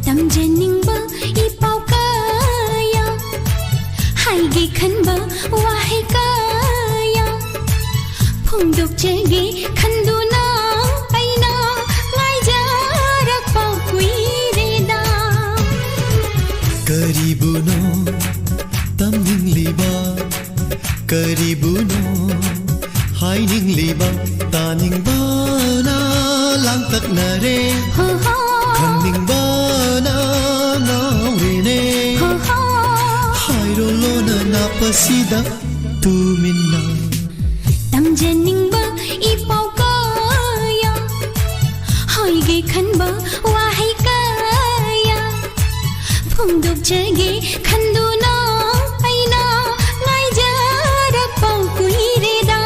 ꯇꯝꯖꯅꯤꯡꯕ ꯏ ꯄꯥꯎ ꯀꯌꯥ, ꯍꯥꯏꯒꯦ ꯈꯟꯕ ꯋꯥꯍꯩ ꯀꯌꯥ, ꯐꯣꯡꯗꯣꯛꯆꯒꯦ ꯈꯟꯗꯨꯅ ꯑꯩꯅ ꯉꯥꯏꯖꯔꯛꯄ ꯀꯨꯏꯔꯦꯗ꯫ ꯀꯔꯤꯕꯨꯅꯣ ꯇꯝꯅꯤꯡꯂꯤꯕ, ꯀꯔꯤꯕꯨꯅꯣ ꯍꯥꯏꯅꯤꯡꯂꯤꯕ, ꯇꯥꯅꯤꯡꯕꯅ ꯂꯥꯡꯇꯛꯅꯔꯦ, ꯍꯣ ꯍꯣ꯫ ꯈꯪꯅꯤꯡꯕꯅ ꯉꯥꯎꯔꯦꯅꯦ, ꯍꯣ ꯍꯣ꯫ ꯍꯥꯏꯔꯣ ꯂꯣꯟꯅ ꯅꯥꯞꯄꯁꯤꯗ ꯇꯨꯃꯤꯟꯅ꯫ ꯇꯝꯖꯅꯤꯡꯕ ꯏ ꯄꯥꯎ ꯀꯌꯥ, ꯍꯥꯏꯒꯦ ꯈꯟꯕ ꯋꯥꯍꯩ ꯀꯌꯥ, ꯐꯣꯡꯗꯣꯛꯆꯒꯦ ꯈꯟꯗꯨꯅ ꯑꯩꯅ ꯉꯥꯏꯖꯔꯛꯄ ꯀꯨꯏꯔꯦꯗ꯫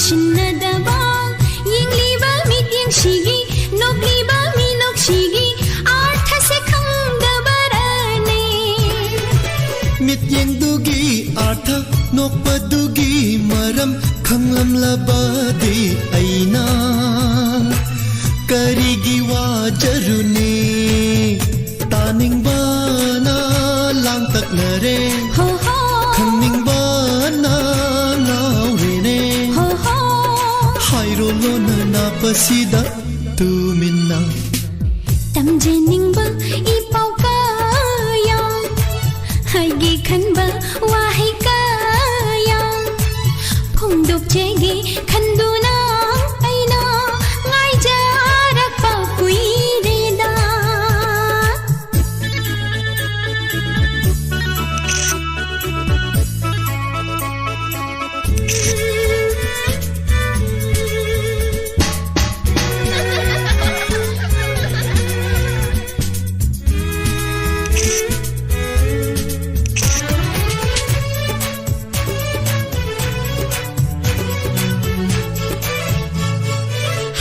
ꯆꯤꯟꯅꯗꯕ ꯌꯦꯡꯂꯤꯕ ꯃꯤꯠꯌꯦꯡꯁꯤꯒꯤ, ꯅꯣꯛꯂꯤꯕ ꯃꯤꯅꯣꯛꯁꯤꯒꯤ ꯑꯥꯔꯊꯁꯦ ꯈꯪꯗꯕꯔꯅꯦ? ꯃꯤꯠꯌꯦꯡꯗꯨꯒꯤ ꯑꯥꯔꯊ, ꯅꯣꯛꯄꯗꯨꯒꯤ ꯃꯔꯝ ꯈꯪꯂꯝꯂꯕꯗꯤ ꯑꯩꯅ ꯀꯔꯤꯒꯤ ꯋꯥꯖꯔꯨꯅꯤ? ꯇꯥꯅꯤꯡꯕꯅ ꯂꯥꯡꯇꯛꯅꯔꯦ, ꯍꯣ ꯍꯣ꯫ ꯈꯪꯅꯤꯡꯕꯅ ꯉꯥꯎꯔꯦꯅꯦ꯫ ꯍꯣ ꯍꯣ꯫ ꯍꯥꯏꯔꯣ ꯂꯣꯟꯅ ꯅꯥꯞꯄꯁꯤꯗ ꯇꯨꯃꯤꯟꯅ꯫ ꯇꯝꯖꯅꯤꯡꯕ ꯏꯄꯥꯎ ꯀꯌꯥ, ꯍꯥꯏꯒꯦ ꯈꯟꯕ ꯋꯥꯍꯩ ꯀꯌꯥ ꯐꯣꯡꯗꯣꯛꯆꯒꯦ ꯈꯟꯗꯨꯅ ꯑꯩꯅ ꯉꯥꯏꯖꯔꯛꯄ ꯀꯨꯏꯔꯦꯗ꯫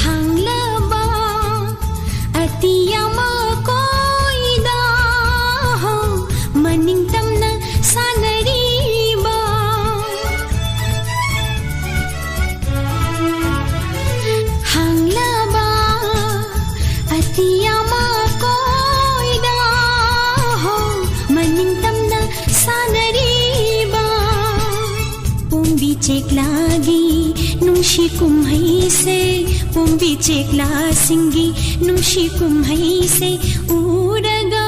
ꯍꯥꯡꯂꯕ ꯑꯇꯤꯌꯥ ꯃꯀꯣꯏꯗ ꯃꯅꯤꯡ ꯇꯝꯅ ꯁꯥꯟꯅꯔꯤꯕ ꯍꯥꯡꯂꯕ ꯑꯇꯤꯌꯥ ꯃꯀꯣꯏꯗ ꯍꯣ ꯃꯅꯤꯡ ꯇꯝꯅ ꯁꯥꯟꯅꯔꯤꯕ ꯄꯣꯝꯕꯤ ꯆꯦꯛꯂꯥꯒꯤ ꯅꯨꯡꯁꯤ ꯀꯨꯝꯍꯩꯁꯦ, ꯄꯣꯝꯕꯤ ꯆꯦꯛꯂꯥꯁꯤꯡꯒꯤ ꯅꯨꯡꯁꯤ ꯀꯨꯝꯍꯩꯁꯦ ꯎꯔꯒ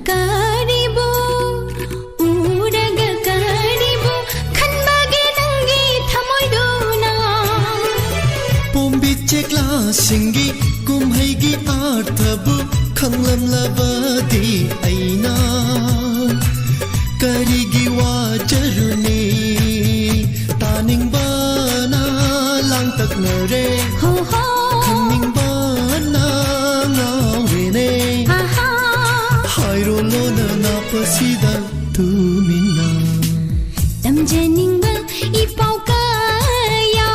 ꯀꯔꯤꯕꯨ ꯎꯔꯒ ꯀꯔꯤꯕꯨ ꯈꯟꯕꯒꯦ ꯅꯪꯒꯤ ꯊꯃꯣꯏꯗꯨꯅ? ꯄꯣꯝꯕꯤ ꯆꯦꯛꯂꯥꯁꯤꯡꯒꯤ ꯀꯨꯝꯍꯩꯒꯤ ꯑꯥꯔꯊꯕꯨ ꯈꯪꯂꯝꯂꯕꯗꯤ ꯑꯩꯅ ꯀꯔꯤꯒꯤ ꯋꯥꯖꯔꯨꯅꯤ? ꯇꯥꯅꯤꯡꯕꯅ ꯂꯥꯡꯇꯛꯅꯔꯦ, ꯍꯣ ꯍꯣ꯫ ꯈꯪꯅꯤꯡꯕꯅ ꯉꯥꯎꯔꯦꯅꯦ꯫ ꯑꯍꯥ꯫ ꯍꯥꯏꯔꯣ ꯂꯣꯟꯅ ꯅꯥꯞꯄꯁꯤꯗ ꯇꯨꯃꯤꯟꯅ꯫ ꯇꯝꯖꯅꯤꯡꯕ ꯏꯄꯥꯎ ꯀꯌꯥ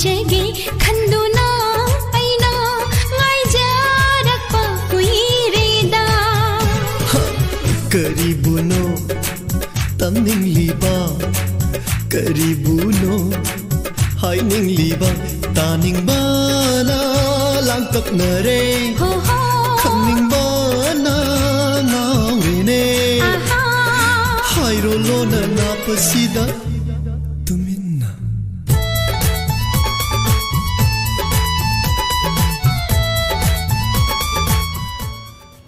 ꯆꯒꯦ ꯈꯟꯗꯨꯅ ꯑꯩꯅ ꯉꯥꯏꯖꯔꯛꯄ ꯀꯨꯏꯔꯦꯗ꯫ ꯀꯔꯤꯕꯨꯅꯣ ꯇꯝꯅꯤꯡꯂꯤꯕ? ꯀꯔꯤꯕꯨꯅꯣ ꯍꯥꯏꯅꯤꯡꯂꯤꯕ? ꯇꯥꯅꯤꯡꯕꯅ ꯂꯥꯡꯇꯛꯅꯔꯦ꯫ ꯍꯣ ꯍꯣ꯫ ꯈꯪꯅꯤꯡꯕꯅ ꯉꯥꯎꯔꯦꯅꯦ꯫ ꯑꯍꯥ꯫ ꯍꯥꯏꯔꯣ ꯂꯣꯟꯅ ꯅꯥꯞꯄꯁꯤꯗ ꯇꯨꯃꯤꯟꯅ꯫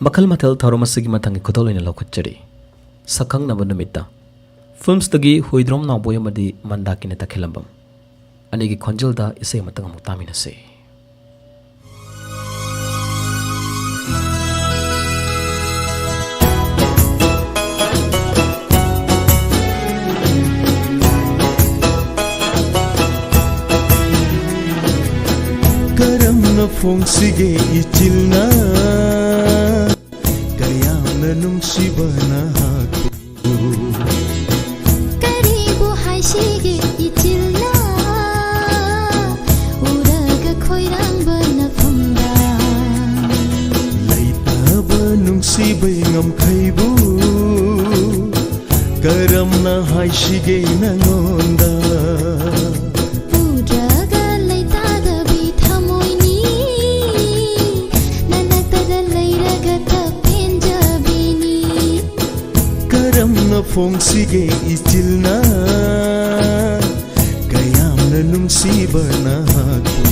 ꯃꯈꯜ ꯃꯊꯦꯜ ꯊꯧꯔꯝ ꯑꯁꯤꯒꯤ ꯃꯊꯪꯒꯤ ꯈꯨꯗꯣꯜ ꯑꯣꯏꯅ ꯂꯧꯈꯠꯆꯔꯤ꯫ ꯁꯛꯈꯪꯅꯕ ꯅꯨꯃꯤꯠꯇ ꯐꯤꯜꯝꯁꯇꯒꯤ ꯍꯨꯏꯗ꯭ꯔꯣꯝ ꯅꯥꯎꯕꯣꯏ ꯑꯃꯗꯤ ꯃꯟꯗꯥꯀꯤꯅꯤ ꯇꯈꯦꯜꯂꯝꯕꯝ ꯑꯅꯤꯒꯤ ꯈꯣꯟꯖꯦꯜꯗ ꯏꯁꯩ ꯑꯃꯇꯪ ꯑꯃꯨꯛ ꯇꯥꯃꯤꯟꯅꯁꯤ꯫ ꯀꯔꯝꯅ ꯐꯣꯡꯁꯤꯒꯦ ꯏꯆꯤꯜꯅ ꯀꯌꯥꯝꯅ ꯅꯨꯡꯁꯤꯕ ꯅꯍꯥꯛꯄꯨ? ꯀꯔꯤꯕꯨ ꯍꯥꯏꯁꯤꯒꯦ ꯏꯆꯤꯜꯅ ꯎꯔꯒ ꯈꯣꯏꯔꯥꯡꯕ ꯅꯐꯝꯗ? ꯂꯩꯇꯕ ꯅꯨꯡꯁꯤꯕꯩ ꯉꯝꯈꯩꯕꯨ ꯀꯔꯝꯅ ꯍꯥꯏꯁꯤꯒꯦ ꯅꯉꯣꯟꯗ? ꯎꯗ꯭ꯔꯒ ꯂꯩꯇꯥꯗꯕꯤ ꯊꯃꯣꯏꯅꯤ, ꯅꯅꯥꯛꯇꯗ ꯂꯩꯔꯒ ꯄꯦꯟꯖꯕꯤꯅꯤ꯫ ꯀꯔꯝꯅ ꯐꯣꯡꯁꯤꯒꯦ ꯏꯆꯤꯜꯅ ꯀꯌꯥꯝꯅ ꯅꯨꯡꯁꯤꯕ ꯅꯍꯥꯛꯄꯨ?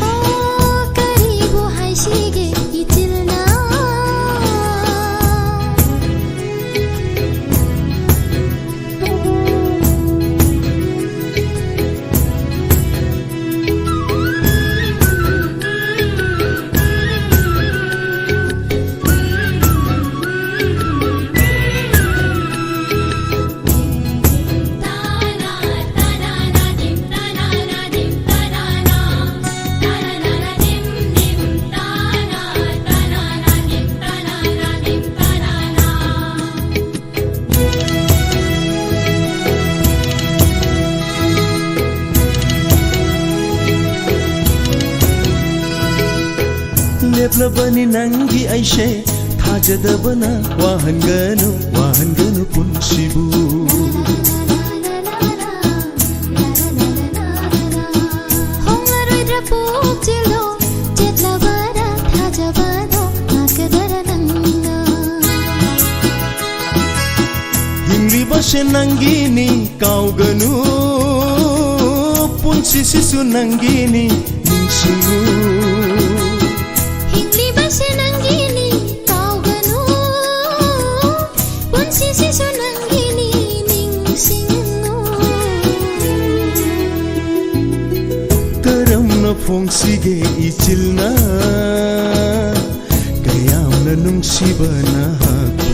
ꯑꯣ, ꯀꯔꯤꯕꯨ ꯍꯥꯏꯁꯤꯒꯦ ꯏꯆꯤꯜꯅ? ꯂꯕꯅꯤ ꯅꯪꯒꯤ ꯑꯩꯁꯦ ꯊꯥꯖꯗꯕꯅ ꯋꯥꯍꯟꯒꯅꯨ, ꯋꯥꯍꯟꯒꯅꯨ ꯄꯨꯟꯁꯤꯕꯨ꯫ ꯍꯣꯡꯂꯔꯣꯏꯗ꯭ꯔꯥ ꯄꯨꯛꯆꯦꯜꯗꯣ, ꯆꯦꯠꯂꯕꯗ ꯊꯥꯖꯕꯗꯣ ꯉꯥꯛꯀꯗ꯭ꯔꯥ ꯅꯪꯅ? ꯍꯤꯡꯂꯤꯕꯁꯦ ꯅꯪꯒꯤꯅꯤ ꯀꯥꯎꯒꯅꯨ, ꯄꯨꯟꯁꯤꯁꯤꯁꯨ ꯅꯪꯒꯤꯅꯤ ꯅꯤꯡꯁꯤꯡꯉꯨ꯫ ꯍꯤꯡꯂꯤꯕꯁꯦ ꯅꯪꯒꯤꯅꯤ ꯀꯥꯎꯒꯅꯨ, ꯄꯨꯟꯁꯤꯁꯤꯁꯨ ꯅꯪꯒꯤꯅꯤ ꯅꯤꯡꯁꯤꯡꯉꯨ꯫ ꯀꯔꯝꯅ ꯐꯣꯡꯁꯤꯒꯦ ꯏꯆꯤꯜꯅ ꯀꯌꯥꯝꯅ ꯅꯨꯡꯁꯤꯕ ꯅꯍꯥꯛꯄꯨ?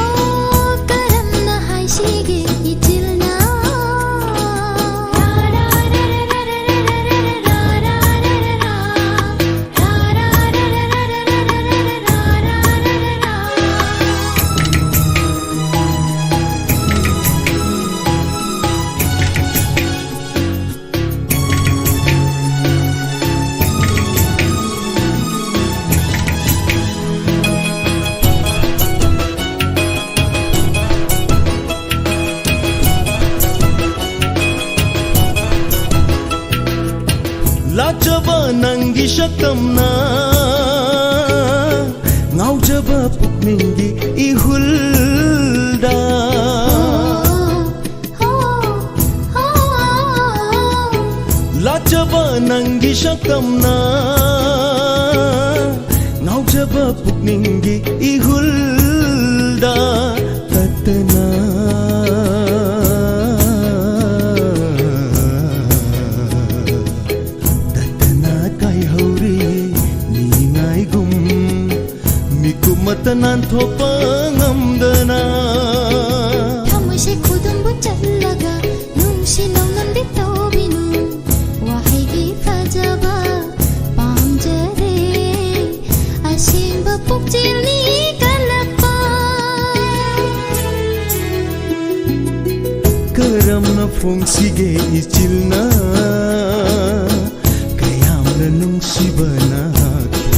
ꯑꯣ, ꯀꯔꯝꯅ ꯍꯥꯏꯁꯤꯒꯦ ꯏꯆꯤꯜꯅ? ꯂꯥꯠꯆꯕ ꯅꯪꯒꯤ ꯁꯛꯇꯝꯅ ꯉꯥꯎꯖꯕ ꯄꯨꯛꯅꯤꯡꯒꯤ ꯏꯍꯨꯜꯗ꯫ ꯂꯥꯠꯆꯕ ꯅꯪꯒꯤ ꯁꯛꯇꯝꯅ ꯉꯥꯎꯖꯕ ꯄꯨꯛꯅꯤꯡꯒꯤ ꯏꯍꯨꯜꯗ ꯇꯠꯇꯅ, ꯇꯠꯇꯅ ꯀꯥꯏꯍꯧꯔꯤ ꯃꯤꯉꯥꯏꯒꯨꯝ꯫ ꯃꯤꯀꯨꯞ ꯑꯃꯠꯇ ꯅꯥꯟꯊꯣꯛꯄ ꯉꯝꯗꯅ꯫ ꯊꯃꯣꯏꯁꯦ ꯈꯨꯗꯨꯝꯕꯨ ꯆꯠꯂꯒ ꯅꯨꯡꯁꯤ ꯅꯣꯡꯅꯝꯗꯤ ꯇꯧꯕꯤꯅꯨ꯫ ꯋꯥꯍꯩꯒꯤ ꯐꯖꯕ ꯄꯥꯝꯖꯔꯦ꯫ ꯑꯁꯦꯡꯕ ꯄꯨꯛꯆꯦꯜꯅꯤ ꯀꯜꯂꯛꯄ꯫ ꯀꯔꯝꯅ ꯐꯣꯡꯁꯤꯒꯦ ꯏꯆꯤꯜꯅ ꯀꯌꯥꯝꯅ ꯅꯨꯡꯁꯤꯕ ꯅꯍꯥꯛꯄꯨ?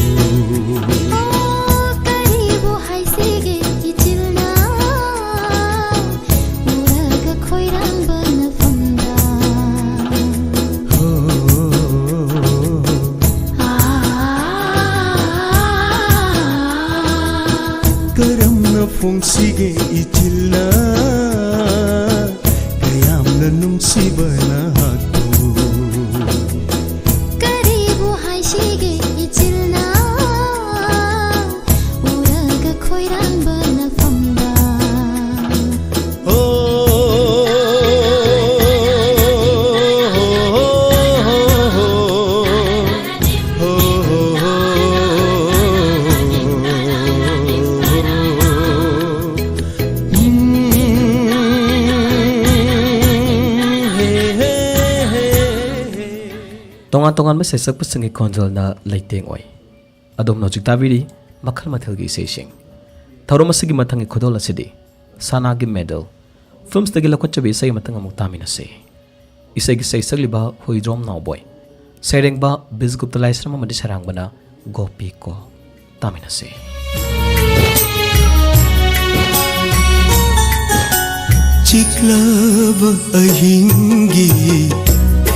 ꯐꯣꯡꯁꯤꯒꯦ ꯏꯆꯤꯜꯅ ꯀꯌꯥꯝꯅ ꯅꯨꯡꯁꯤꯕ ꯅꯍꯥꯛꯄꯨ꯫ ꯀꯔꯤꯕꯨ ꯍꯥꯏꯁꯤꯒꯦ ꯏꯆꯤꯜꯅ ꯎꯔꯒ ꯈꯣꯏꯔꯥꯡꯕꯅ ꯐꯝꯕ꯫ ꯍꯣ, ꯍꯣ, ꯍꯣ, ꯍꯣ꯫ ꯇꯣꯉꯥꯟ ꯇꯣꯉꯥꯟꯕ ꯁꯩꯁꯛꯄꯁꯤꯡꯒꯤ ꯈꯣꯟꯖꯦꯜꯅ ꯂꯩꯇꯦꯡ ꯑꯣꯏ꯫ ꯑꯗꯣꯝꯅ ꯍꯧꯖꯤꯛ ꯇꯥꯕꯤꯔꯤ ꯃꯈꯜ ꯃꯊꯦꯜꯒꯤ ꯏꯁꯩꯁꯤꯡ꯫ ꯊꯧꯔꯝ ꯑꯁꯤꯒꯤ ꯃꯊꯪꯒꯤ ꯈꯨꯗꯣꯜ ꯑꯁꯤꯗꯤ ꯁꯅꯥꯒꯤ ꯃꯦꯗꯜ꯫ ꯐꯤꯜꯝꯁꯇꯒꯤ ꯂꯧꯈꯠꯆꯕ ꯏꯁꯩ ꯑꯃꯇꯪ ꯑꯃꯨꯛ ꯇꯥꯃꯤꯟꯅꯁꯤ꯫ ꯏꯁꯩꯒꯤ ꯁꯩꯁꯛꯂꯤꯕ ꯍꯨꯏꯗ꯭ꯔꯣꯝ ꯅꯥꯎꯕꯣꯏ, ꯁꯩꯔꯦꯡꯕ ꯕꯤꯖꯒꯨꯞꯇ ꯂꯥꯏꯁ꯭ꯔꯝ ꯑꯃꯗꯤ ꯁꯩꯔꯥꯡꯕꯅ ꯒꯣꯄꯤ ꯀꯣ꯫ ꯇꯥꯃꯤꯟꯅꯁꯤ꯫ ꯆꯤꯛꯂꯕ ꯑꯍꯤꯡꯒꯤ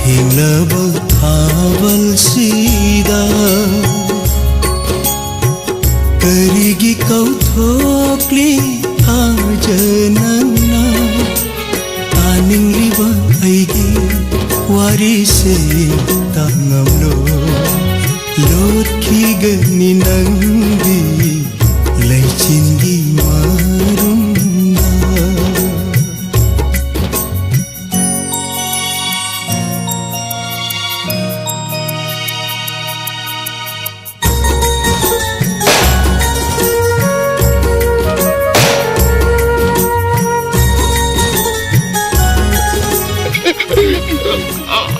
ꯊꯦꯡꯂꯕ ꯊꯥꯕꯜꯁꯤꯗ ꯀꯔꯤꯒꯤ ꯀꯧꯊꯣꯛꯂꯤ ꯊꯥꯖꯅꯅ? ꯇꯥꯅꯤꯡꯂꯤꯕ ꯑꯩꯒꯤ ꯋꯥꯔꯤꯁꯦ ꯇꯥꯉꯝꯂꯣ꯫ ꯂꯣꯠꯈꯤꯒꯅꯤ ꯅꯪꯗꯤ ꯂꯩꯆꯤꯟꯒꯤ ꯃꯔꯨꯝꯗ꯫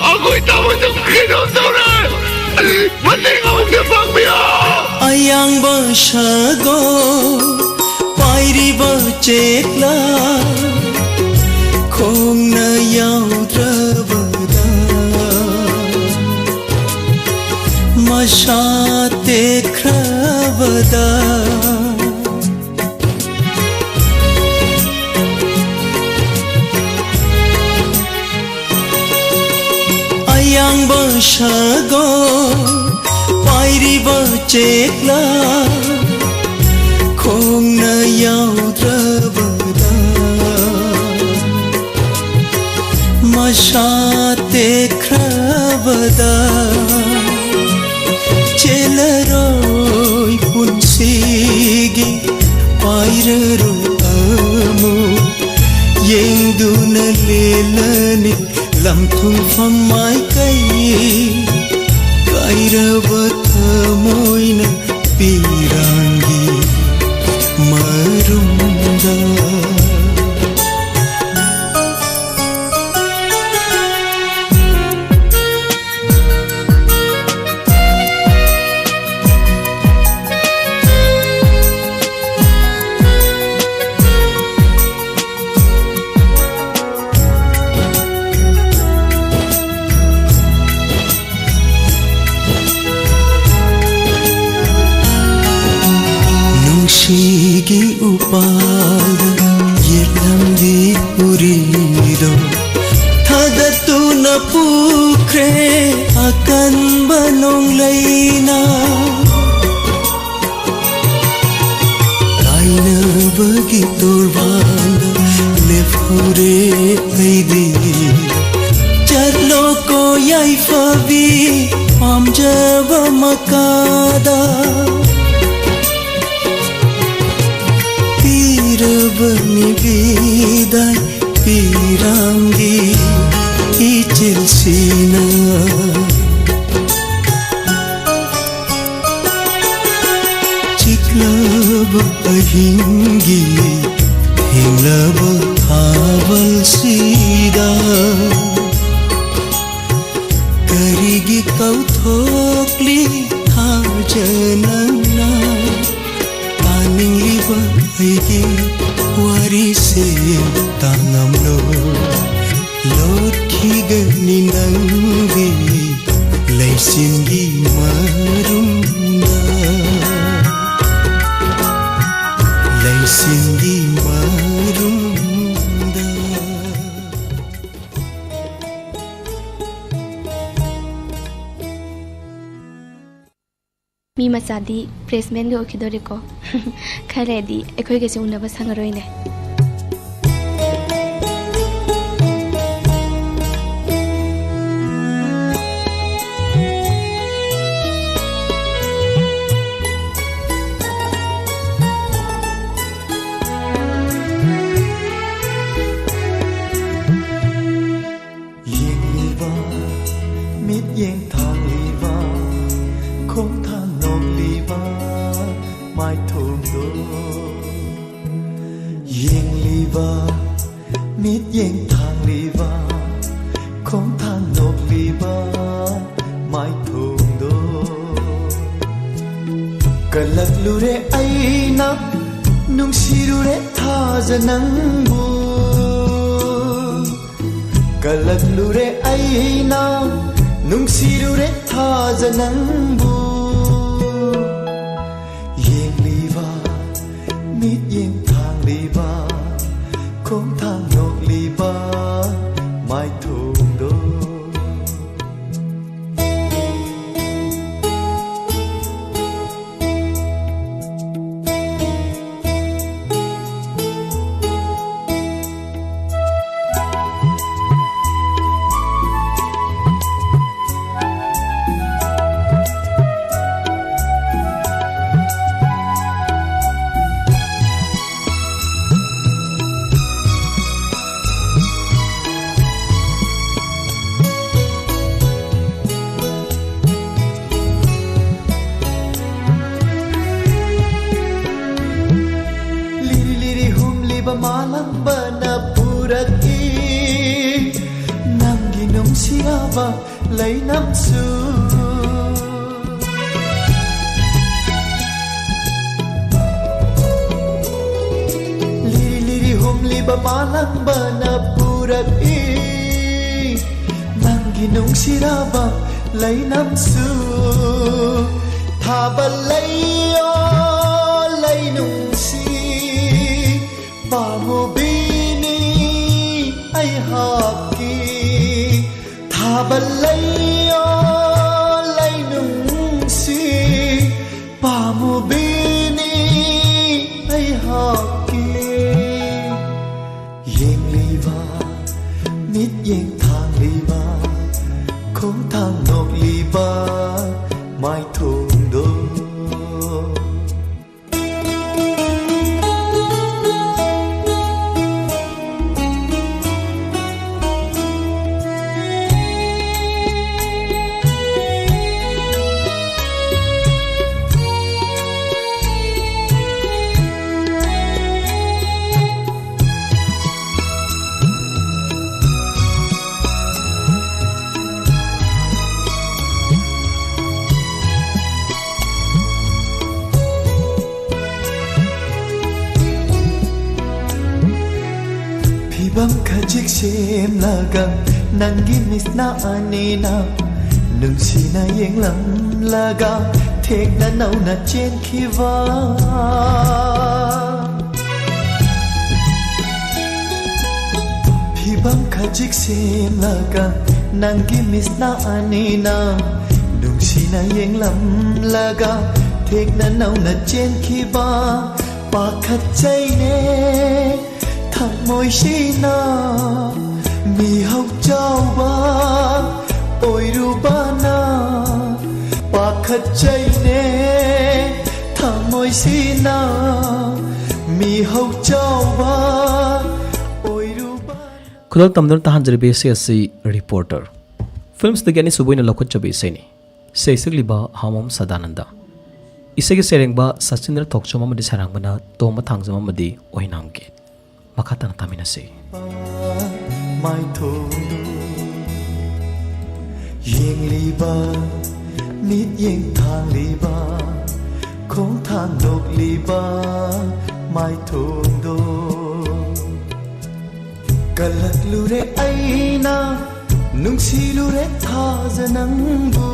ꯑꯩꯈꯣꯏ ꯇꯥꯃꯣꯗ ꯀꯩꯅꯣꯝ ꯇꯧꯔꯦ꯫ ꯃꯇꯦꯡ ꯑꯃꯨꯛꯇ ꯄꯥꯡꯕꯤꯌꯣ꯫ ꯑꯌꯥꯡꯕ ꯁꯒꯣꯜ ꯄꯥꯏꯔꯤꯕ ꯆꯦꯛꯂꯥ ꯈꯣꯡꯅ ꯌꯥꯎꯗ꯭ꯔꯕꯗ ꯃꯁꯥ ꯇꯦꯛꯈ꯭ꯔꯕꯗ꯫ ꯑꯌꯥꯡꯕ ꯁꯒꯣꯜ ꯄꯥꯏꯔꯤꯕ ꯆꯦꯛꯂꯥ ꯈꯣꯡꯅ ꯌꯥꯎꯗ꯭ꯔꯕꯗ, ꯃꯁꯥ ꯇꯦꯛꯈ꯭ꯔꯕꯗ, ꯆꯦꯜꯂꯔꯣꯏ ꯄꯨꯟꯁꯤꯒꯤ ꯄꯥꯏꯔꯔꯣꯏ ꯑꯃꯨꯛ, ꯌꯦꯡꯗꯨꯅ ꯂꯦꯜꯂꯅꯤ ꯂꯝꯊꯨꯡꯐꯝ ꯃꯥꯏꯀꯩ꯫ ꯀꯥꯏꯔꯕ ꯊꯃꯣꯏꯅ ꯄꯤꯔꯥꯡꯒꯤ ꯃꯔꯨꯝꯗ꯫ ꯅꯨꯡꯁꯤꯒꯤ ꯎꯄꯥꯜꯗ ꯌꯦꯠꯂꯝꯕꯤ ꯎꯔꯤꯗꯣ ꯊꯥꯗꯠꯇꯨꯅ ꯄꯨꯈ꯭ꯔꯦ ꯑꯀꯟꯕ ꯅꯣꯡꯂꯩꯅ꯫ ꯀꯥꯏꯅꯕꯒꯤ ꯇꯣꯔꯕꯥꯟꯗ ꯂꯦꯞꯍꯧꯔꯦ ꯑꯩꯗꯤ꯫ ꯆꯠꯂꯣꯀꯣ ꯌꯥꯏꯐꯕꯤ ꯄꯥꯝꯖꯕ ꯃꯀꯥꯗ꯫ ꯄꯤꯔꯕꯅꯤ ꯕꯤꯗꯥꯏ ꯄꯤꯔꯥꯡꯒꯤ ꯏꯆꯤꯜꯁꯤꯅ꯫ ꯆꯤꯛꯂꯕ ꯑꯍꯤꯡꯒꯤ ꯊꯦꯡꯂꯕ ꯊꯥꯕꯜꯁꯤꯗ ꯀꯔꯤꯒꯤ ꯀꯧꯊꯣꯛꯂꯤ ꯊꯥꯖꯅꯅ? ꯇꯥꯅꯤꯡꯂꯤꯕ ꯑꯩꯒꯤ ꯋꯥꯔꯤꯁꯦ ꯇꯥꯉꯝꯂꯣ꯫ ꯂꯣꯠꯈꯤꯒꯅꯤ ꯅꯪꯒꯤ ꯂꯩꯆꯤꯟꯒꯤ ꯃꯔꯨꯝꯗ, ꯂꯩꯆꯤꯟꯒꯤ ꯃꯔꯨꯝꯗ꯫ ꯃꯤ ꯃꯆꯥꯗꯤ placement ꯒ ꯑꯣꯏꯈꯤꯗꯣꯔꯦꯀꯣ꯫ ꯈꯔ ꯂꯩꯔꯗꯤ ꯑꯩꯈꯣꯏꯒꯁꯦ ꯎꯅꯕ ꯁꯪꯉꯔꯣꯏꯅꯦ꯫ ꯌꯦꯡꯂꯤꯕ, ꯃꯤꯠꯌꯦꯡ ꯊꯥꯡꯂꯤꯕ, ꯈꯣꯡꯊꯥꯡ ꯅꯣꯛꯂꯤꯕ ꯃꯥꯏꯊꯣꯡꯗꯣ꯫ ꯌꯦꯡꯂꯤꯕ, ꯃꯤꯠꯌꯦꯡ ꯊꯥꯡꯂꯤꯕ, ꯈꯣꯡꯊꯥꯡ ꯅꯣꯛꯂꯤꯕ ꯃꯥꯏꯊꯣꯡꯗꯣ꯫ ꯀꯜꯂꯛꯂꯨꯔꯦ ꯑꯩꯅ, ꯅꯨꯡꯁꯤꯔꯨꯔꯦ ꯊꯥꯖ ꯅꯪꯕꯨ꯫ ꯀꯜꯂꯛꯂꯨꯔꯦ ꯑꯩꯅ, ꯅꯨꯡꯁꯤꯔꯨꯔꯦ ꯊꯥꯖ ꯅꯪꯕꯨ꯫ ꯌꯦꯡꯂꯤꯕ, ꯃꯤꯠꯌꯦꯡ ꯊꯥꯡꯂꯤꯕ, ꯈꯣꯡꯊꯥꯡ ꯅꯣꯛꯂꯤꯕ ꯃꯥꯏꯊꯣꯡꯗꯣ꯫ ꯂꯤꯔꯤ ꯂꯤꯔꯤ ꯍꯨꯝꯂꯤꯕ ꯃꯥꯂꯪꯕꯅ ꯄꯨꯔꯛꯏ ꯅꯪꯒꯤ ꯅꯨꯡꯁꯤꯔꯕ ꯂꯩꯅꯝꯁꯨ꯫ ꯂꯤꯔꯤ ꯂꯤꯔꯤ ꯍꯨꯝꯂꯤꯕ ꯃꯥꯂꯪꯕꯅ ꯄꯨꯔꯛꯏ ꯅꯪꯒꯤ ꯅꯨꯡꯁꯤꯔꯕ ꯂꯩꯅꯝꯁꯨ꯫ ꯊꯥꯕꯜ ꯂꯩꯌꯣ ꯂꯩꯅꯨꯡꯁꯤ, ꯄꯥꯝꯃꯨꯕꯤꯅꯤ ꯑꯩꯍꯥꯛꯀꯤ꯫ ꯊꯥꯕꯜ ꯂꯩꯌꯣ ꯂꯩꯅꯨꯡꯁꯤ, ꯃꯤꯠꯌꯦꯡ ꯊꯥꯡꯂꯤꯕ, ꯈꯣꯡꯊꯥꯡ ꯅꯣꯛꯂꯤꯕ ꯃꯥꯏꯊꯣꯡꯗꯣ꯫ ꯐꯤꯕꯝ ꯈꯖꯤꯛ ꯁꯦꯝꯂꯒ ꯅꯪꯒꯤ ꯃꯤꯠꯅ ꯑꯅꯤꯅ ꯅꯨꯡꯁꯤꯅ ꯌꯦꯡꯂꯝꯂꯒ ꯊꯦꯛꯅ ꯅꯧꯅ ꯆꯦꯟꯈꯤꯕ꯫ ꯐꯤꯕꯝ ꯈꯖꯤꯛ ꯁꯦꯝꯂꯒ ꯅꯪꯒꯤ ꯃꯤꯠꯅ ꯑꯅꯤꯅ ꯅꯨꯡꯁꯤꯅ ꯌꯦꯡꯂꯝꯂꯒ ꯊꯦꯛꯅ ꯅꯧꯅ ꯆꯦꯟꯈꯤꯕ꯫ ꯄꯥꯈꯠꯆꯩꯅꯦ ꯊꯃꯣꯏꯁꯤꯅ ꯃꯤꯍꯧ ꯆꯥꯎꯕ ꯑꯣꯏꯔꯨꯕꯅ꯫ ꯄꯥꯈꯠꯆꯩꯅꯦ ꯊꯃꯣꯏꯁꯤꯅ ꯃꯤꯍꯧ ꯆꯥꯎꯕ ꯑꯣꯏꯔꯨꯕꯅ꯫ ꯈꯨꯗꯣꯜ ꯇꯝꯗꯨꯅ ꯇꯥꯍꯟꯖꯔꯤꯕ ꯏꯁꯩ ꯑꯁꯤ ꯔꯤꯄꯣꯔꯇꯔ ꯐꯤꯜꯝꯁꯇꯒꯤ ꯑꯅꯤꯁꯨꯕ ꯑꯣꯏꯅ ꯂꯧꯈꯠꯆꯕ ꯏꯁꯩꯅꯤ꯫ ꯏꯁꯩ ꯁꯛꯂꯤꯕ ꯍꯥꯃꯣꯝ ꯁꯗꯥꯅꯟꯗ꯫ ꯏꯁꯩꯒꯤ ꯁꯩꯔꯦꯡꯕ ꯁꯆꯤꯟꯗ꯭ꯔ ꯊꯣꯛꯆꯣꯝ ꯑꯃꯗꯤ ꯁꯩꯔꯥꯡꯕꯅ ꯇꯣꯝꯕ ꯊꯥꯡꯖꯝ ꯑꯃꯗꯤ ꯑꯣꯏꯅꯥꯝꯒꯤ꯫ ꯃꯈꯥ ꯇꯥꯅ ꯇꯥꯃꯤꯟꯅꯁꯤ꯫ ꯃꯥꯏꯊꯣꯡꯗꯨ ꯌꯦꯡꯂꯤꯕ, ꯃꯤꯠꯌꯦꯡ ꯊꯥꯡꯂꯤꯕ, ꯈꯣꯡꯊꯥꯡ ꯅꯣꯛꯂꯤꯕ ꯃꯥꯏꯊꯣꯡꯗꯣ꯫ ꯀꯜꯂꯛꯂꯨꯔꯦ ꯑꯩꯅ, ꯅꯨꯡꯁꯤꯂꯨꯔꯦ ꯊꯥꯖ ꯅꯪꯕꯨ꯫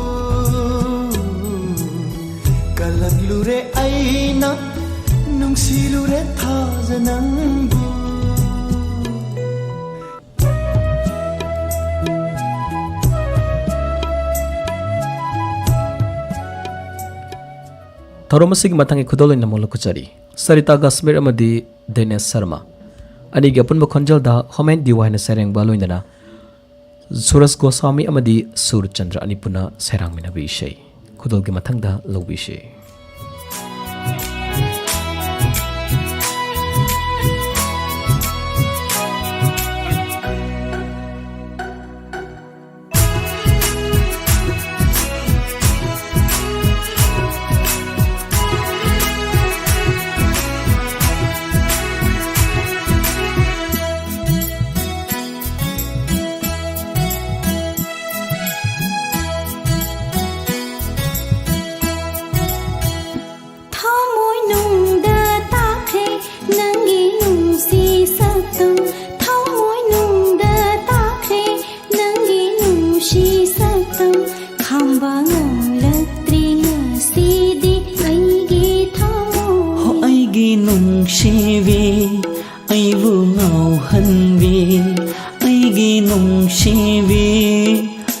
ꯀꯜꯂꯛꯂꯨꯔꯦ ꯑꯩꯅ, ꯅꯨꯡꯁꯤꯂꯨꯔꯦ ꯊꯥꯖ ꯅꯪꯕꯨ꯫ ꯊꯧꯔꯝ ꯑꯁꯤꯒꯤ ꯃꯊꯪꯒꯤ ꯈꯨꯗꯣꯜ ꯑꯣꯏꯅ ꯑꯃꯨꯛ ꯂꯧꯈꯠꯆꯔꯤ꯫ ꯁꯔꯤꯇꯥ ꯀꯥꯁꯃꯤꯔ ꯑꯃꯗꯤ ꯗꯤꯅꯦꯁ ꯁꯔꯃ꯫ ꯑꯅꯤꯒꯤ ꯑꯄꯨꯟꯕ ꯈꯣꯟꯖꯦꯜꯗ ꯍꯣꯃꯦꯟ ꯗꯤꯋꯥꯏꯅ ꯁꯩꯔꯦꯡꯕ ꯂꯣꯏꯅꯅ ꯁꯨꯔꯖ ꯒꯣꯁ꯭ꯋꯥꯃꯤ ꯑꯃꯗꯤ ꯁꯨꯔꯆꯟꯗ꯭ꯔ ꯑꯅꯤ ꯄꯨꯟꯅ ꯁꯩꯔꯥꯡꯃꯤꯟꯅꯕ ꯏꯁꯩ ꯈꯨꯗꯣꯜꯒꯤ ꯃꯊꯪꯗ ꯂꯧꯕ ꯏꯁꯩ꯫ ꯊꯃꯣꯏꯅꯨꯡꯗ ꯇꯥꯈ꯭ꯔꯦ ꯅꯪꯒꯤ ꯅꯨꯡꯁꯤ ꯁꯛꯇꯝ, ꯊꯃꯣꯏꯅꯨꯡꯗ ꯇꯥꯈ꯭ꯔꯦ ꯅꯪꯒꯤ ꯅꯨꯡꯁꯤ ꯁꯛꯇꯝ, ꯈꯥꯝꯕ ꯉꯝꯂꯛꯇ꯭ꯔꯦ ꯉꯁꯤꯗꯤ ꯑꯩꯒꯤ ꯊꯃꯣꯏ꯫ ꯍꯣ ꯑꯩꯒꯤ ꯅꯨꯡꯁꯤꯕꯤ, ꯑꯩꯕꯨ ꯉꯥꯎꯍꯟꯕꯤ, ꯑꯩꯒꯤ ꯅꯨꯡꯁꯤꯕꯤ,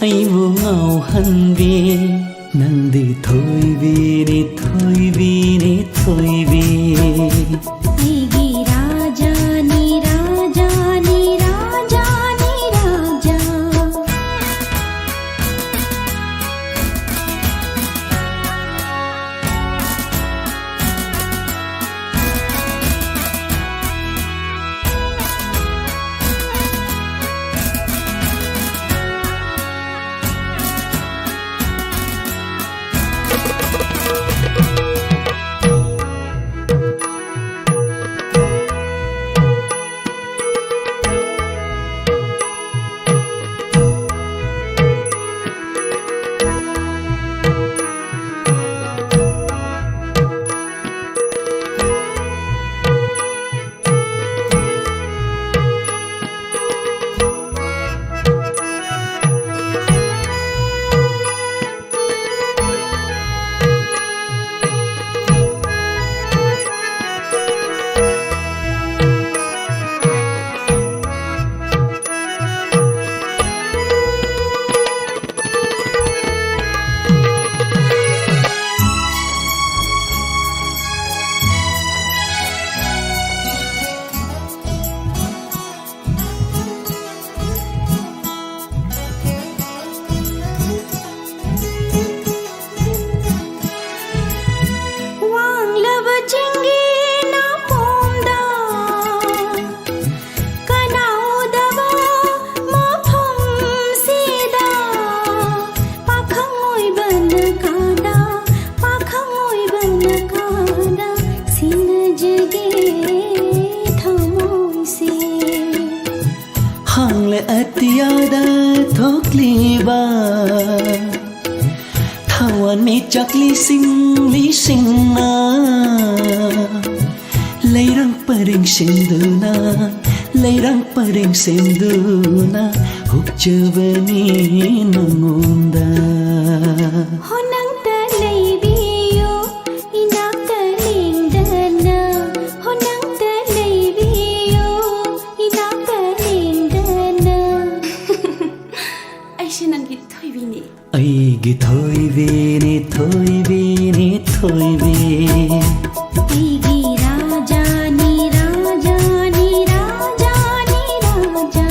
ꯑꯩꯕꯨ ꯉꯥꯎꯍꯟꯕꯤ꯫ ꯅꯪꯗꯤ ꯊꯣꯏꯕꯤꯅꯤ, ꯊꯣꯏꯕꯤꯅꯤ, ꯊꯣꯏꯕꯤ꯫ ꯑꯩꯒꯤ ꯔꯥꯖꯥꯅꯤ, ꯔꯥꯖꯥꯅꯤ, ꯔꯥꯖꯥꯅꯤ, ꯔꯥꯖꯥ꯫ ꯑꯇꯤꯌꯥꯗ ꯊꯣꯛꯂꯤꯕ ꯊꯋꯥꯟꯃꯤꯆꯥꯛ ꯂꯤꯁꯤꯡ ꯂꯤꯁꯤꯡꯅ ꯂꯩꯔꯥꯡ ꯄꯔꯦꯡ ꯁꯦꯝꯗꯨꯅ, ꯂꯩꯔꯥꯡ ꯄꯔꯦꯡ ꯁꯦꯝꯗꯨꯅ ꯍꯨꯞꯆꯕꯅꯤ ꯅꯉꯣꯟꯗ꯫ ꯍꯣ ꯅꯪꯇ ꯂꯩꯕꯤꯌꯨ ꯏꯅꯥꯛꯇ ꯂꯦꯡꯗꯅ, ꯍꯣ ꯅꯪꯇ ꯂꯩꯕꯤꯌꯨ ꯏꯅꯥꯛꯇ ꯂꯦꯡꯗꯅ꯫ ꯑꯩꯁꯦ ꯅꯪꯒꯤ ꯊꯣꯏꯕꯤꯅꯤ꯫ ꯑꯩꯒꯤ ꯊꯣꯏꯕꯤꯅꯤ, ꯊꯣꯏꯕꯤꯅꯤ, ꯊꯣꯏꯕꯤ꯫ ꯑꯩꯒꯤ ꯔꯥꯖꯥꯅꯤ, ꯔꯥꯖꯥꯅꯤ, ꯔꯥꯖꯥꯅꯤ, ꯔꯥꯖꯥ꯫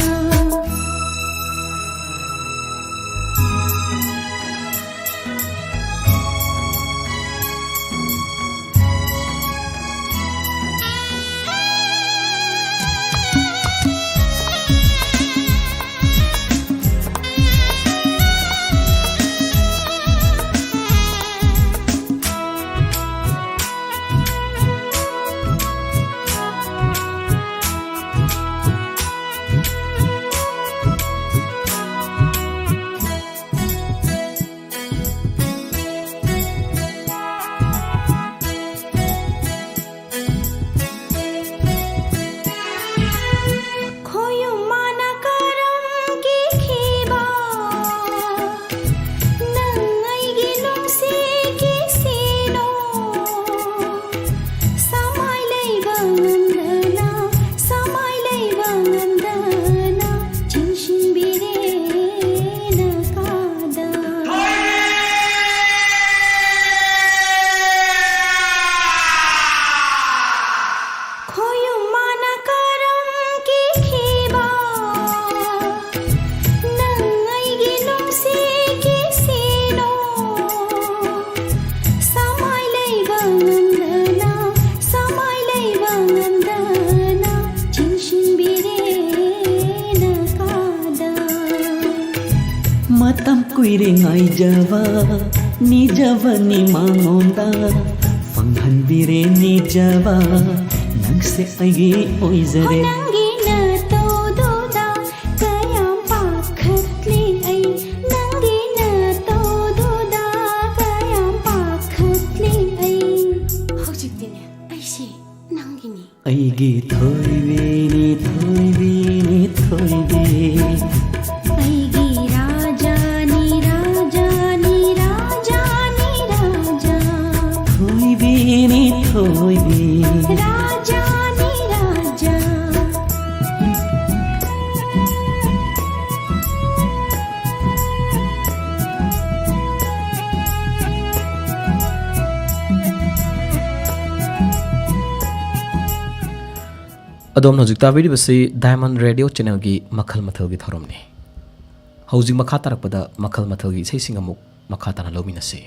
ꯈꯣꯌꯨꯝ ꯃꯥꯅ ꯀꯔꯝ ꯀꯤꯈꯤꯕ ꯅꯪ ꯑꯩꯒꯤ ꯅꯨꯡꯁꯤ ꯀꯤꯁꯤꯅꯣ? ꯁꯃꯥꯏ ꯂꯩꯕ ꯉꯝꯗꯅ, ꯁꯃꯥꯏ ꯂꯩꯕ ꯉꯝꯗꯅ ꯆꯤꯡꯁꯤꯟꯕꯤꯔꯦ ꯅꯀꯥꯗ꯫ ꯈꯣꯌꯨꯝ ꯃꯥꯅ ꯀꯔꯝ ꯀꯤꯈꯤꯕ ꯅꯪ ꯑꯩꯒꯤ ꯅꯨꯡꯁꯤ ꯀꯤꯁꯤꯅꯣ? ꯁꯃꯥꯏ ꯂꯩꯕ ꯉꯝꯗꯅ, ꯁꯃꯥꯏ ꯂꯩꯕ ꯉꯝꯗꯅ ꯆꯤꯡꯁꯤꯟꯕꯤꯔꯦ ꯅꯀꯥꯗ꯫ ꯃꯇꯝ ꯀꯨꯏꯔꯦ ꯉꯥꯏꯖꯕ, ꯅꯤꯖꯕꯅꯤ ꯃꯉꯣꯟꯗ ꯐꯪꯍꯟꯕꯤꯔꯦ ꯅꯤꯖꯕ, ꯅꯪꯁꯦ ꯑꯩꯒꯤ ꯑꯣꯏꯖꯔꯦ꯫ ꯅꯪꯒꯤ ꯅꯇꯧꯗꯨꯗ ꯑꯩꯒꯤ ꯔꯥꯖꯥꯅꯤ, ꯔꯥꯖꯥꯅꯤ, ꯔꯥꯖꯥꯅꯤ, ꯔꯥꯖꯥ꯫ ꯊꯣꯏꯕꯤꯅꯤ, ꯊꯣꯏꯕꯤ꯫ ꯔꯥꯖꯥꯅꯤ, ꯔꯥꯖꯥ꯫ ꯑꯗꯣꯝꯅ ꯍꯧꯖꯤꯛ ꯇꯥꯕꯤꯔꯤꯕꯁꯤ Diamond Radio Channelꯒꯤ ꯃꯈꯜ ꯃꯊꯦꯜꯒꯤ ꯊꯧꯔꯝꯅꯤ꯫ ꯍꯧꯖꯤꯛ ꯃꯈꯥ ꯇꯥꯔꯛꯄꯗ ꯃꯈꯜ ꯃꯊꯦꯜꯒꯤ ꯏꯁꯩꯁꯤꯡ ꯑꯃꯨꯛ ꯃꯈꯥ ꯇꯥꯅ ꯂꯧꯃꯤꯟꯅꯁꯤ꯫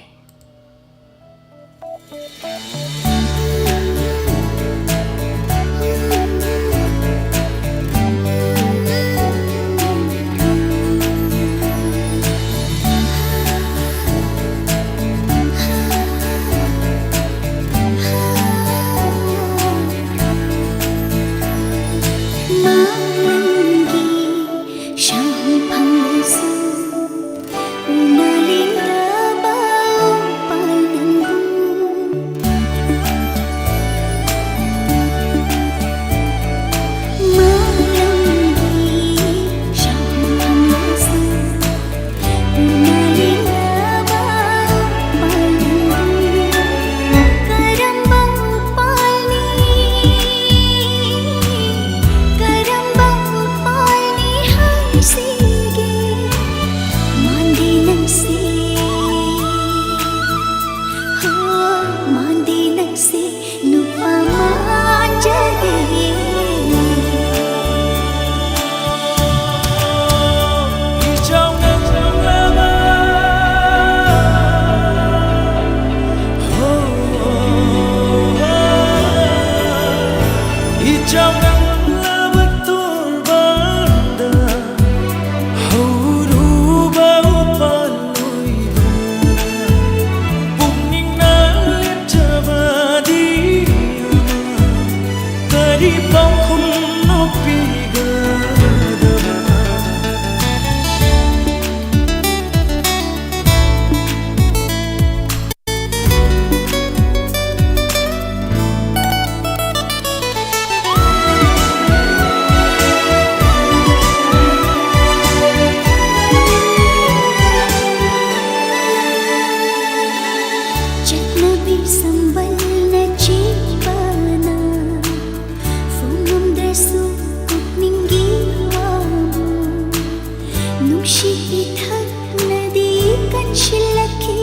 ꯅꯨꯡꯁꯤꯠ ꯏꯊꯛꯅꯗꯤ ꯀꯟꯁꯤꯜꯂꯛꯈꯤ꯫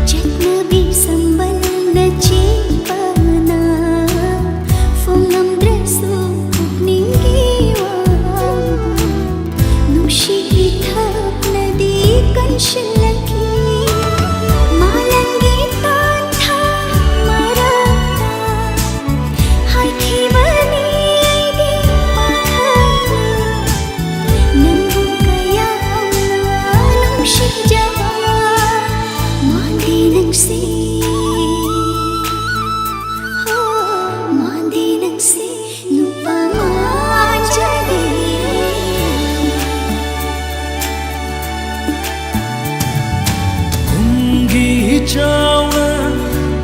ꯆꯠꯅꯕꯤ ꯁꯝꯕꯜꯅ ꯆꯦꯟꯕꯅ ꯐꯣꯡꯉꯝꯗ꯭ꯔꯁꯨ ꯄꯨꯛꯅꯤꯡꯒꯤ ꯋꯥꯕꯨ ꯅꯨꯡꯁꯤꯠ ꯏꯊꯛꯅꯗꯤ ꯀꯟꯁꯤꯜꯂꯛꯈꯤ꯫ ꯃꯥꯂꯪꯒꯤ ꯇꯥꯟꯊꯥ ꯃꯔꯛꯇ ꯍꯥꯏꯈꯤꯕꯅꯤ ꯑꯩꯗꯤ ꯄꯥꯈꯪꯅ ꯅꯪꯕꯨ ꯀꯌꯥꯝꯅ ꯅꯨꯡꯁꯤꯖꯕ꯫ ꯃꯥꯟꯗꯦ ꯅꯪꯁꯦ, ꯍꯣ, ꯃꯥꯟꯗꯦ ꯅꯪꯁꯦ ꯅꯨꯄꯥ ꯃꯥꯟꯖꯗꯦ꯫ ꯀꯨꯝꯒꯤ ꯏꯆꯥꯎꯅ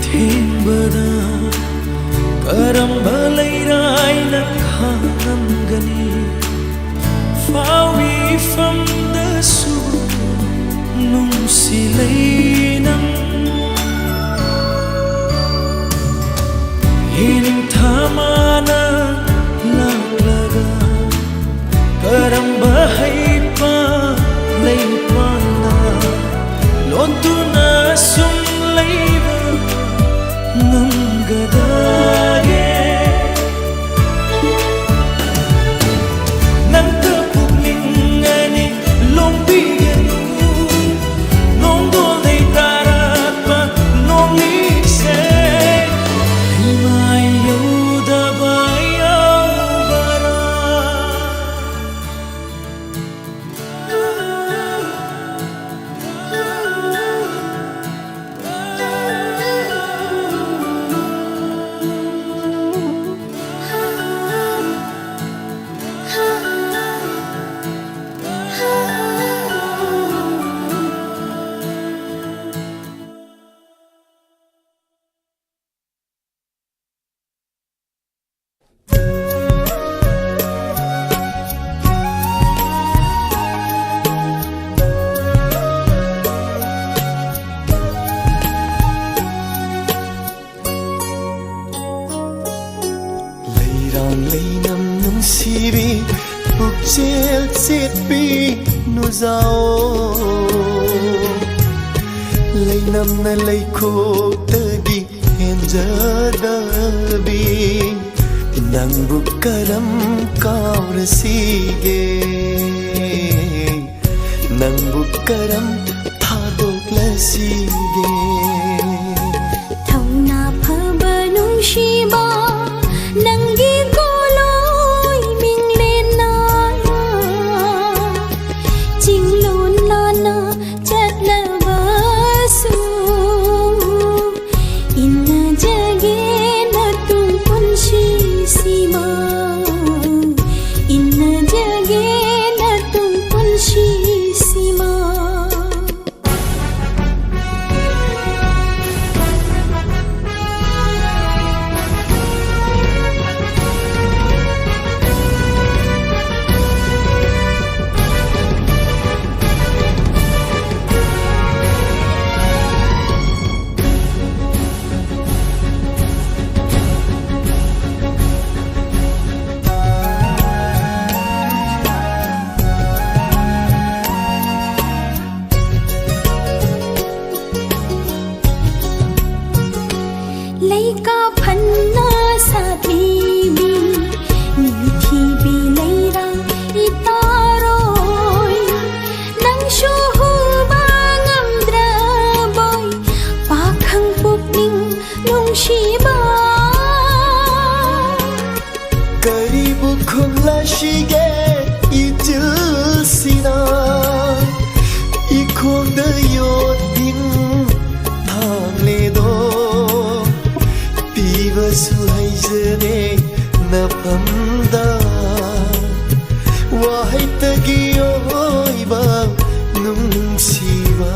ꯊꯦꯡꯕꯗ ꯀꯔꯝꯕ ꯂꯩꯔꯥꯏꯅ ꯈꯥꯡꯉꯝꯒꯅꯤ? ꯐꯥꯎꯏꯐꯝꯗꯁꯨ ꯅꯨꯡꯁꯤ ꯂꯩ ꯅꯪ꯫ ꯌꯦꯅꯤꯡꯊꯥ ꯃꯥꯅ ꯂꯥꯛꯂꯒ ꯀꯔꯝꯕ ꯍꯩꯄꯥ ꯂꯩꯄꯥꯅ ꯂꯣꯠꯇꯨꯅ ꯁꯨꯝ ꯂꯩꯕ ꯉꯝꯒꯗꯒꯦ? ꯅꯪꯇ ꯄꯨꯛꯅꯤꯡ ꯑꯅꯤ ꯂꯣꯡꯕꯤꯒꯅꯨ, ꯅꯣꯡꯗꯣ ꯂꯩ ꯂꯩꯔꯥꯡ ꯂꯩꯅꯝ ꯅꯨꯡꯁꯤꯕꯤ, ꯄꯨꯛꯆꯦꯜ ꯆꯦꯠꯄꯤ ꯅꯨꯖꯥꯎ, ꯂꯩꯅꯝꯅ ꯂꯩꯈꯣꯛꯇꯒꯤ ꯍꯦꯟꯖꯗꯕꯤ, ꯅꯪꯕꯨ ꯀꯔꯝ ꯀꯥꯎꯔꯁꯤꯒꯦ? ꯅꯪꯕꯨ ꯀꯔꯝ ꯊꯥꯗꯣꯛꯂꯁꯤꯒꯦ? ꯊꯧꯅꯥ ꯐꯕ ꯅꯨꯡꯁꯤꯕ, ꯅꯪꯒꯤ ꯀꯣꯂꯣꯏ ꯃꯤꯡꯂꯦꯟꯅ ꯆꯤꯡꯂꯣꯟ ꯂꯥꯟꯅ ꯆꯠꯂꯕꯁꯨ, ꯏꯟꯅꯖꯒꯦ ꯅꯇꯨꯡ ꯄꯨꯟꯁꯤꯁꯤꯃ, ꯏꯟꯅꯖꯒꯦ ꯅꯇꯨꯡ ꯄꯨꯟꯁꯤꯁꯤꯃ꯫ ꯂꯩꯀꯥ ꯐꯟꯅ ꯁꯥꯊꯤꯕꯤ, ꯅꯤꯡꯊꯤꯕꯤ ꯂꯩꯔꯥꯡ ꯏꯇꯥꯔꯣꯏ, ꯅꯪꯁꯨ ꯍꯨꯕ ꯉꯝꯗ꯭ꯔꯕꯣꯏ, ꯄꯥꯈꯪ ꯄꯨꯛꯅꯤꯡ ꯅꯨꯡꯁꯤꯕ꯫ ꯀꯔꯤꯕꯨ ꯈꯨꯝꯂꯁꯤꯒꯦ ꯏꯆꯤꯜꯁꯤꯅ? ꯏꯈꯣꯡꯗ ꯌꯣꯠ ꯇꯤꯟ ꯊꯥꯡꯂꯦꯗꯣ, ꯄꯤꯕꯁꯨ ꯍꯩꯖꯗꯦ ꯅꯐꯝꯗ, ꯋꯥꯍꯩꯇꯒꯤ ꯑꯣꯏꯕ ꯅꯨꯡꯁꯤꯕ꯫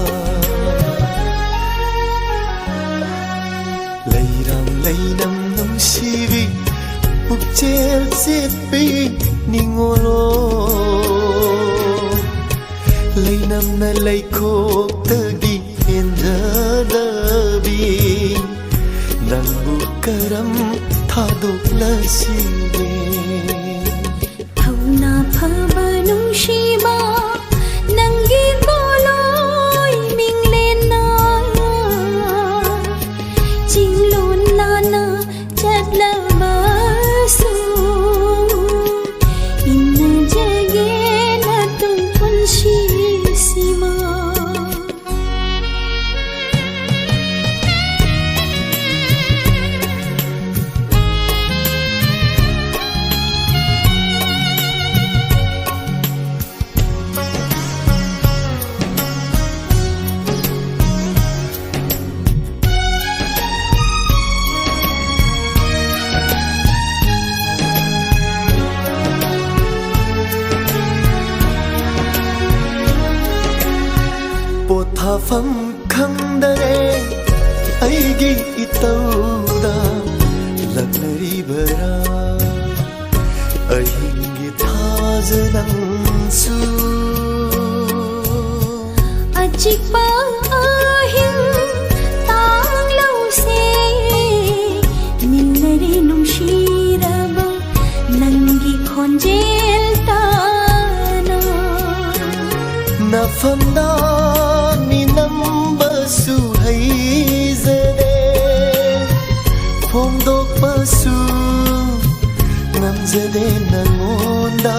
ꯂꯩꯔꯥꯡ ꯂꯩꯅꯝ ꯅꯨꯡꯁꯤꯕꯤ, ꯄꯨꯛꯆꯦꯜ ꯆꯦꯠꯄꯤ ꯅꯤꯡꯉꯣꯜꯂꯣ, ꯂꯩꯅꯝꯅ ꯂꯩꯈꯣꯛꯇꯒꯤ ꯍꯦꯟꯖꯗꯕꯤ, ꯅꯪꯕꯨ ꯀꯔꯝ ꯊꯥꯗꯣꯛ ꯂꯁꯤꯒꯦ꯫ ꯊꯧꯅꯥ ꯐꯕ ꯅꯨꯡꯁꯤꯕ ꯅꯪꯒꯤ ꯄꯣꯂꯣꯏ ꯃꯤꯡꯂꯦꯟꯅ ꯆꯤꯡꯂꯣꯟ ꯂꯥꯟꯅ ꯆꯠꯂꯕꯁꯨ ꯏꯟꯅꯖꯒꯦ ꯅꯇꯨꯡ ꯄꯨꯟꯁꯤꯁꯤꯃ꯫ ꯄꯣꯊꯥꯐꯝ ꯈꯪꯗꯔꯦ ꯑꯩꯒꯤ ꯏꯇꯧꯗ ꯂꯛꯅꯔꯤꯕꯔꯥ ꯑꯍꯤꯡꯒꯤ ꯊꯥꯖ ꯅꯪꯁꯨ꯫ ꯑꯆꯤꯛꯄ ꯑꯍꯤꯡ ꯇꯥꯡꯂꯧꯁꯦ ꯅꯤꯜꯂꯔꯦ ꯅꯨꯡꯁꯤꯔꯕ ꯅꯪꯒꯤ ꯈꯣꯟꯖꯦꯜ ꯇꯥꯅ꯫ ꯅꯐꯝꯗ ꯃꯤꯅꯝꯕꯁꯨ ꯍꯩꯖꯗꯦ, ꯐꯣꯡꯗꯣꯛꯄꯁꯨ ꯉꯝꯖꯗꯦ ꯅꯉꯣꯟꯗ,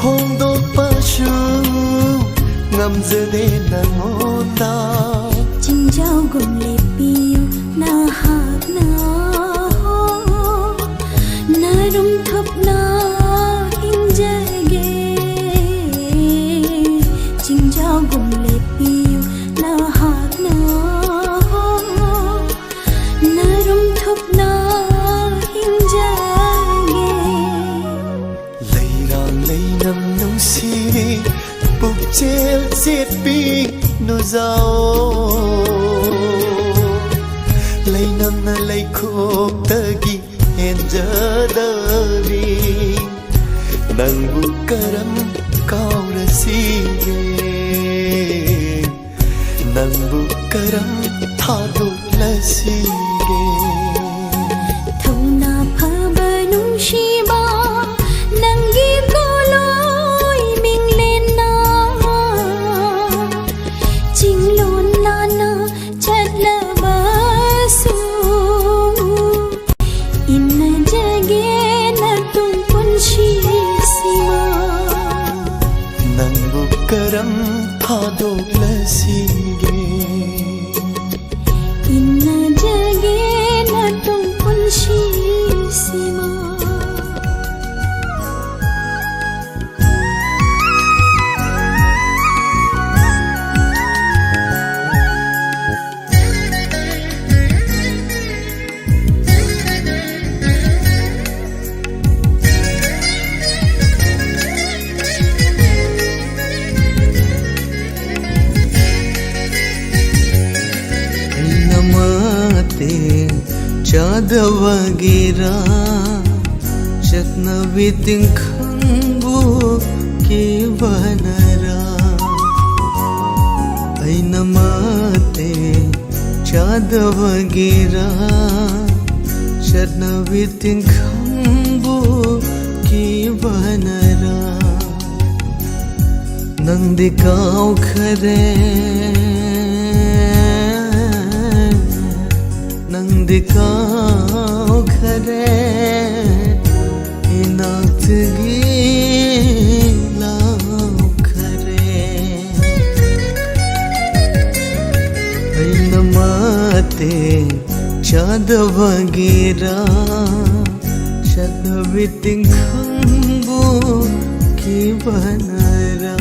ꯐꯣꯡꯗꯣꯛꯄꯁꯨ ꯉꯝꯖꯗꯦ ꯅꯉꯣꯟꯗ꯫ ꯆꯤꯡꯖꯥꯎꯒꯨꯝ ꯂꯦꯞꯄꯤꯌꯨ ꯅꯍꯥꯛꯅ, ꯅꯔꯨꯝ ꯊꯨꯞꯅ ꯍꯤꯡꯖꯒꯦ꯫ ꯆꯤꯡꯖꯥꯎꯒꯨꯝ ꯂꯦꯞꯄꯤꯌꯨ ꯅꯍꯥꯛꯅ, ꯅꯔꯨꯝ ꯊꯨꯞꯅ ꯍꯤꯡꯖꯒꯦ꯫ ꯂꯩꯔꯥꯡ ꯂꯩꯅꯝ ꯅꯨꯡꯁꯤꯔꯤ ꯄꯨꯛꯆꯦꯜ ꯆꯦꯠꯄꯤ ꯅꯨꯖꯥꯎ꯫ ꯂꯩꯅꯝꯅ ꯂꯩꯈꯣꯛꯇꯒꯤ ꯍꯦꯟꯖꯗꯕꯤ ꯅꯪꯕꯨ ꯀꯔꯝ ꯀꯥꯎꯔꯁꯤꯒꯦ? ꯅꯪꯕꯨ ꯀꯔꯝ ꯊꯥꯗꯣꯛꯂꯁꯤꯒꯦ? ꯊꯧꯅꯥ ꯊꯥꯗꯣꯛꯂꯁꯤꯒꯦ꯫ ꯏꯟꯅꯖꯒꯦ ꯅꯇꯨꯡ ꯄꯨꯟꯁꯤꯁꯤꯃ꯫ ꯑꯩꯅ ꯃꯇꯦꯡ ꯆꯥꯗꯕꯒꯤꯔꯥ, ꯆꯠꯅꯕꯤ ꯇꯤꯡꯈꯪꯕꯨ ꯀꯤꯕꯅꯔꯥ? ꯑꯩꯅ ꯃꯇꯦꯡ ꯆꯥꯗꯕꯒꯤꯔꯥ, ꯆꯠꯅꯕꯤ ꯇꯤꯡꯈꯪꯕꯨ ꯀꯤꯕꯅꯔꯥ? ꯅꯪꯗꯤ ꯀꯥꯎꯈꯔꯦ, ꯅꯪꯗꯤ ꯀꯥꯎꯈꯔꯦ, ꯏꯅꯥꯛꯇꯒꯤ ꯂꯥꯎꯈꯔꯦ꯫ ꯑꯩꯅ ꯃꯇꯦꯡ ꯆꯥꯗꯕꯒꯤꯔꯥ, ꯆꯠꯅꯕꯤ ꯇꯤꯡꯈꯪꯕꯨ ꯀꯤꯕꯅꯔꯥ?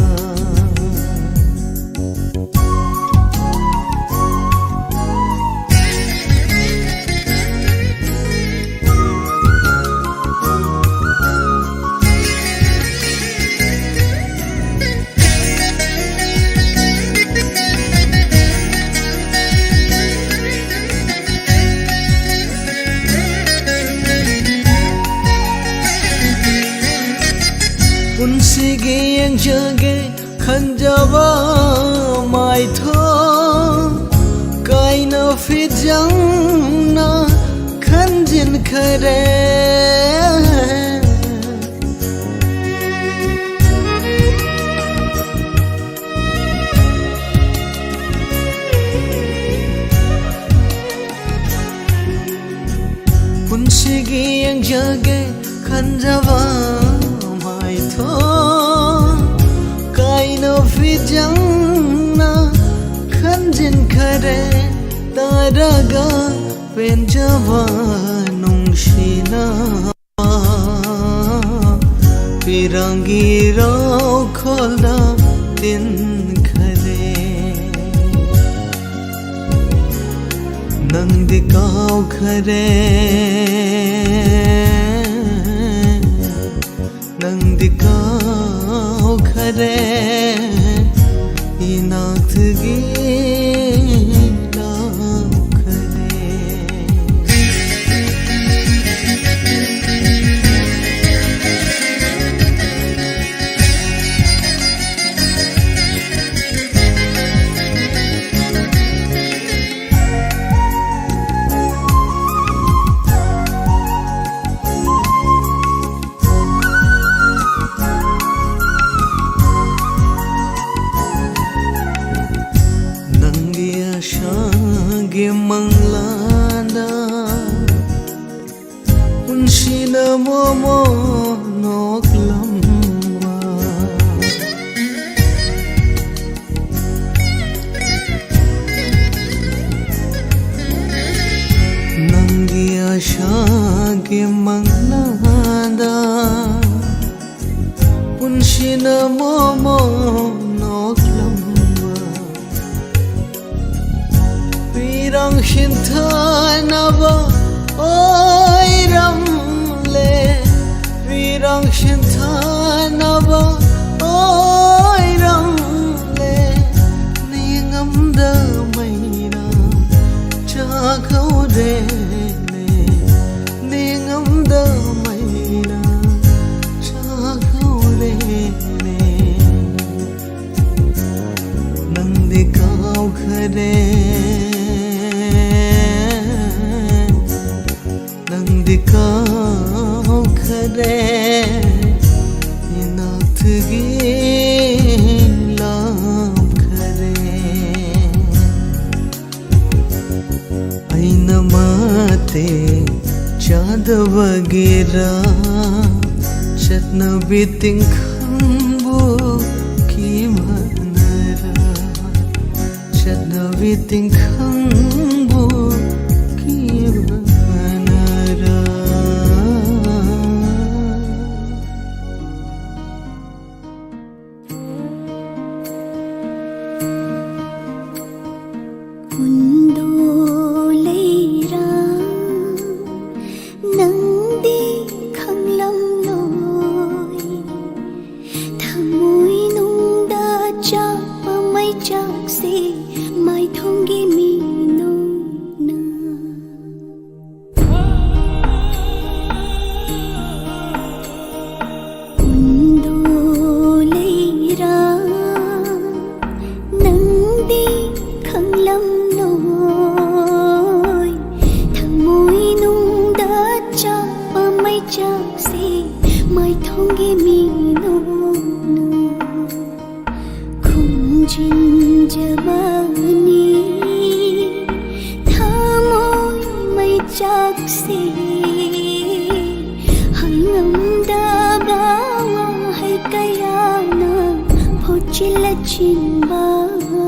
ꯄꯨꯟꯁꯤꯒꯤ ꯌꯦꯡꯖꯒꯦ ꯈꯟꯖꯕ ꯃꯥꯏꯊꯣꯡ ꯀꯥꯏꯅ ꯐꯤꯖꯪꯅ ꯈꯟꯖꯤꯟꯈꯔꯦ꯫ ꯄꯨꯟꯁꯤꯒꯤ ꯌꯦꯡꯖꯒꯦ ꯈꯟꯖꯕ ꯃꯥꯏꯊꯣꯡ ꯀꯥꯏꯅ ꯐꯤꯖꯪ ꯇꯥꯔꯒ ꯄꯦꯟꯖꯕ ꯅꯨꯡꯁꯤꯅ ꯄꯤꯔꯥꯡꯒꯤ ꯔꯧꯈꯣꯜꯗ ꯇꯤꯟꯈꯔꯦ꯫ ꯅꯪꯗꯤ ꯀꯥꯎꯈꯔꯦ, ꯅꯪꯗꯤ ꯀꯥꯎꯈꯔꯦ, ꯏꯅꯥꯛꯇꯒꯤ ꯂꯥꯞꯈꯔꯦ꯫ ꯅꯪꯒꯤ ꯑꯥꯁꯥꯒꯤ ꯃꯪꯂꯥꯟꯗ ꯄꯨꯟꯁꯤꯅ ꯃꯣꯃꯣ ꯅꯣꯛꯂꯝꯕ꯫ ꯅꯪꯒꯤ ꯑꯥꯁꯥꯒꯤ ꯃꯪꯂꯥꯟꯗ ꯄꯨꯟꯁꯤꯅ ꯃꯣꯃꯣ ꯅꯣꯛꯂꯝꯕ꯫ ꯄꯤꯔꯥꯡ ꯁꯤꯟꯊꯥꯅꯕ ꯑꯣꯏꯔꯝꯂꯦ, ꯄꯤꯔꯥꯡ ꯁꯤꯟꯊꯥꯅꯕ ꯑꯣꯏꯔꯝꯂꯦ꯫ ꯅꯤꯡꯉꯝꯗ ꯃꯩꯔꯥ ꯆꯥꯛꯍꯧꯔꯦꯅꯦ, ꯅꯤꯡꯉꯝꯗ ꯃꯩꯔꯥ ꯆꯥꯛꯍꯧꯔꯦꯅꯦ꯫ ꯅꯪꯗꯤ ꯀꯥꯎꯈꯔꯦ, ꯅꯪꯗꯤ ꯀꯥꯎꯈꯔꯦ, ꯏꯅꯥꯛꯇꯒꯤ ꯂꯥꯞꯈꯔꯦ꯫ ꯑꯩꯅ ꯃꯇꯦꯡ ꯆꯥꯗꯕꯒꯤꯔ, ꯆꯠꯅꯕꯤ ꯇꯤꯡꯈꯪꯕꯨ ꯀꯤꯃꯟꯗꯅ, ꯆꯠꯅꯕꯤ ꯇꯤꯡꯈꯪꯕꯨ ꯀꯤꯕꯅꯔꯥ? ꯀꯨꯟꯗꯣ ꯂꯩꯔꯥ ꯅꯪꯗꯤ ꯈꯪꯂꯝꯂꯣꯏ꯫ ꯊꯃꯣꯏꯅꯨꯡꯗ ꯆꯥꯛꯄ ꯃꯩꯆꯥꯛꯁꯦ ꯃꯥꯏꯊꯣꯡꯒꯤ ꯃꯤꯅꯣꯛꯅ꯫ ꯀꯨꯟꯗꯣ ꯂꯩꯔꯥ ꯅꯪꯗꯤ ꯈꯪꯂꯝꯂꯣꯏ꯫ ꯊꯃꯣꯏꯅꯨꯡꯗ ꯆꯥꯛꯄ ꯃꯩꯆꯥꯛꯁꯦ ꯃꯥꯏꯊꯣꯡꯒꯤ ꯃꯤꯅꯣꯛꯅ ꯈꯨꯝꯖꯤꯟꯖꯕꯅꯤ꯫ ꯊꯃꯣꯏ ꯃꯩꯆꯥꯛꯁꯦ ꯍꯥꯏꯉꯝꯗꯕ ꯋꯥꯍꯩ ꯀꯌꯥꯅ ꯐꯣꯠꯆꯤꯜꯂ ꯆꯤꯟꯕꯅꯤ꯫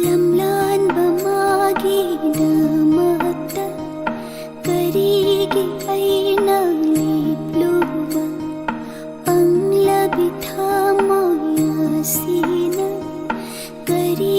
ꯂꯝꯂꯥꯟꯕ ꯃꯥꯒꯤꯗꯃꯛꯇ ꯀꯔꯤꯒꯤ ꯑꯩꯅ ꯂꯦꯞꯂꯨꯕ? ꯄꯪꯂꯕꯤ ꯊꯃꯣꯏ ꯑꯁꯤꯅ ꯀꯔꯤ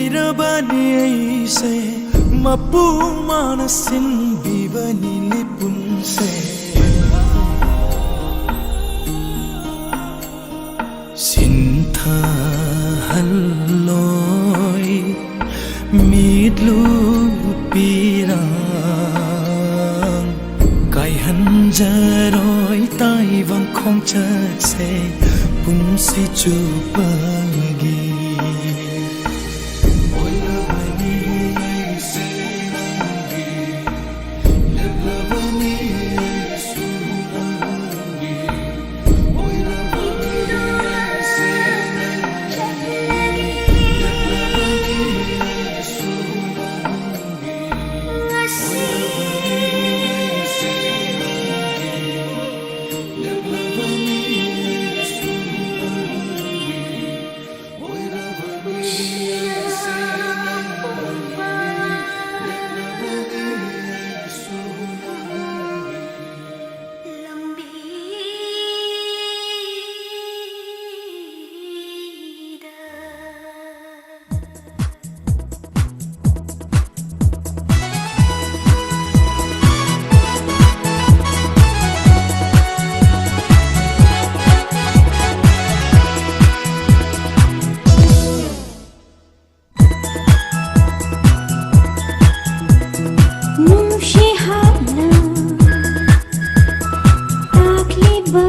ꯏꯔꯕꯅꯤ ꯑꯩꯁꯦ, ꯃꯄꯨ ꯃꯥꯅ ꯁꯤꯟꯕꯤꯕꯅꯤ ꯂꯤꯄꯨꯟꯁꯦ꯫ ꯁꯤꯟꯊꯍꯜꯂꯣꯏ ꯃꯤꯠꯂꯨ ꯄꯤꯔꯥꯡ, ꯀꯥꯏꯍꯟꯖꯔꯣꯏ ꯇꯥꯏꯕꯪ ꯈꯣꯡꯆꯠꯁꯦ ꯄꯨꯟꯁꯤ ꯆꯨꯞꯄꯒꯤ꯫ ꯑꯣꯏꯔꯕꯅꯤ ꯑꯩꯁꯦ ꯅꯪꯒꯤ, ꯂꯦꯞꯂꯕꯅꯤ ꯑꯩꯁꯨ ꯅꯪꯒꯤ꯫ ꯅꯨꯡꯁꯤ ꯍꯥꯞꯅ ꯇꯥꯛꯂꯤꯕ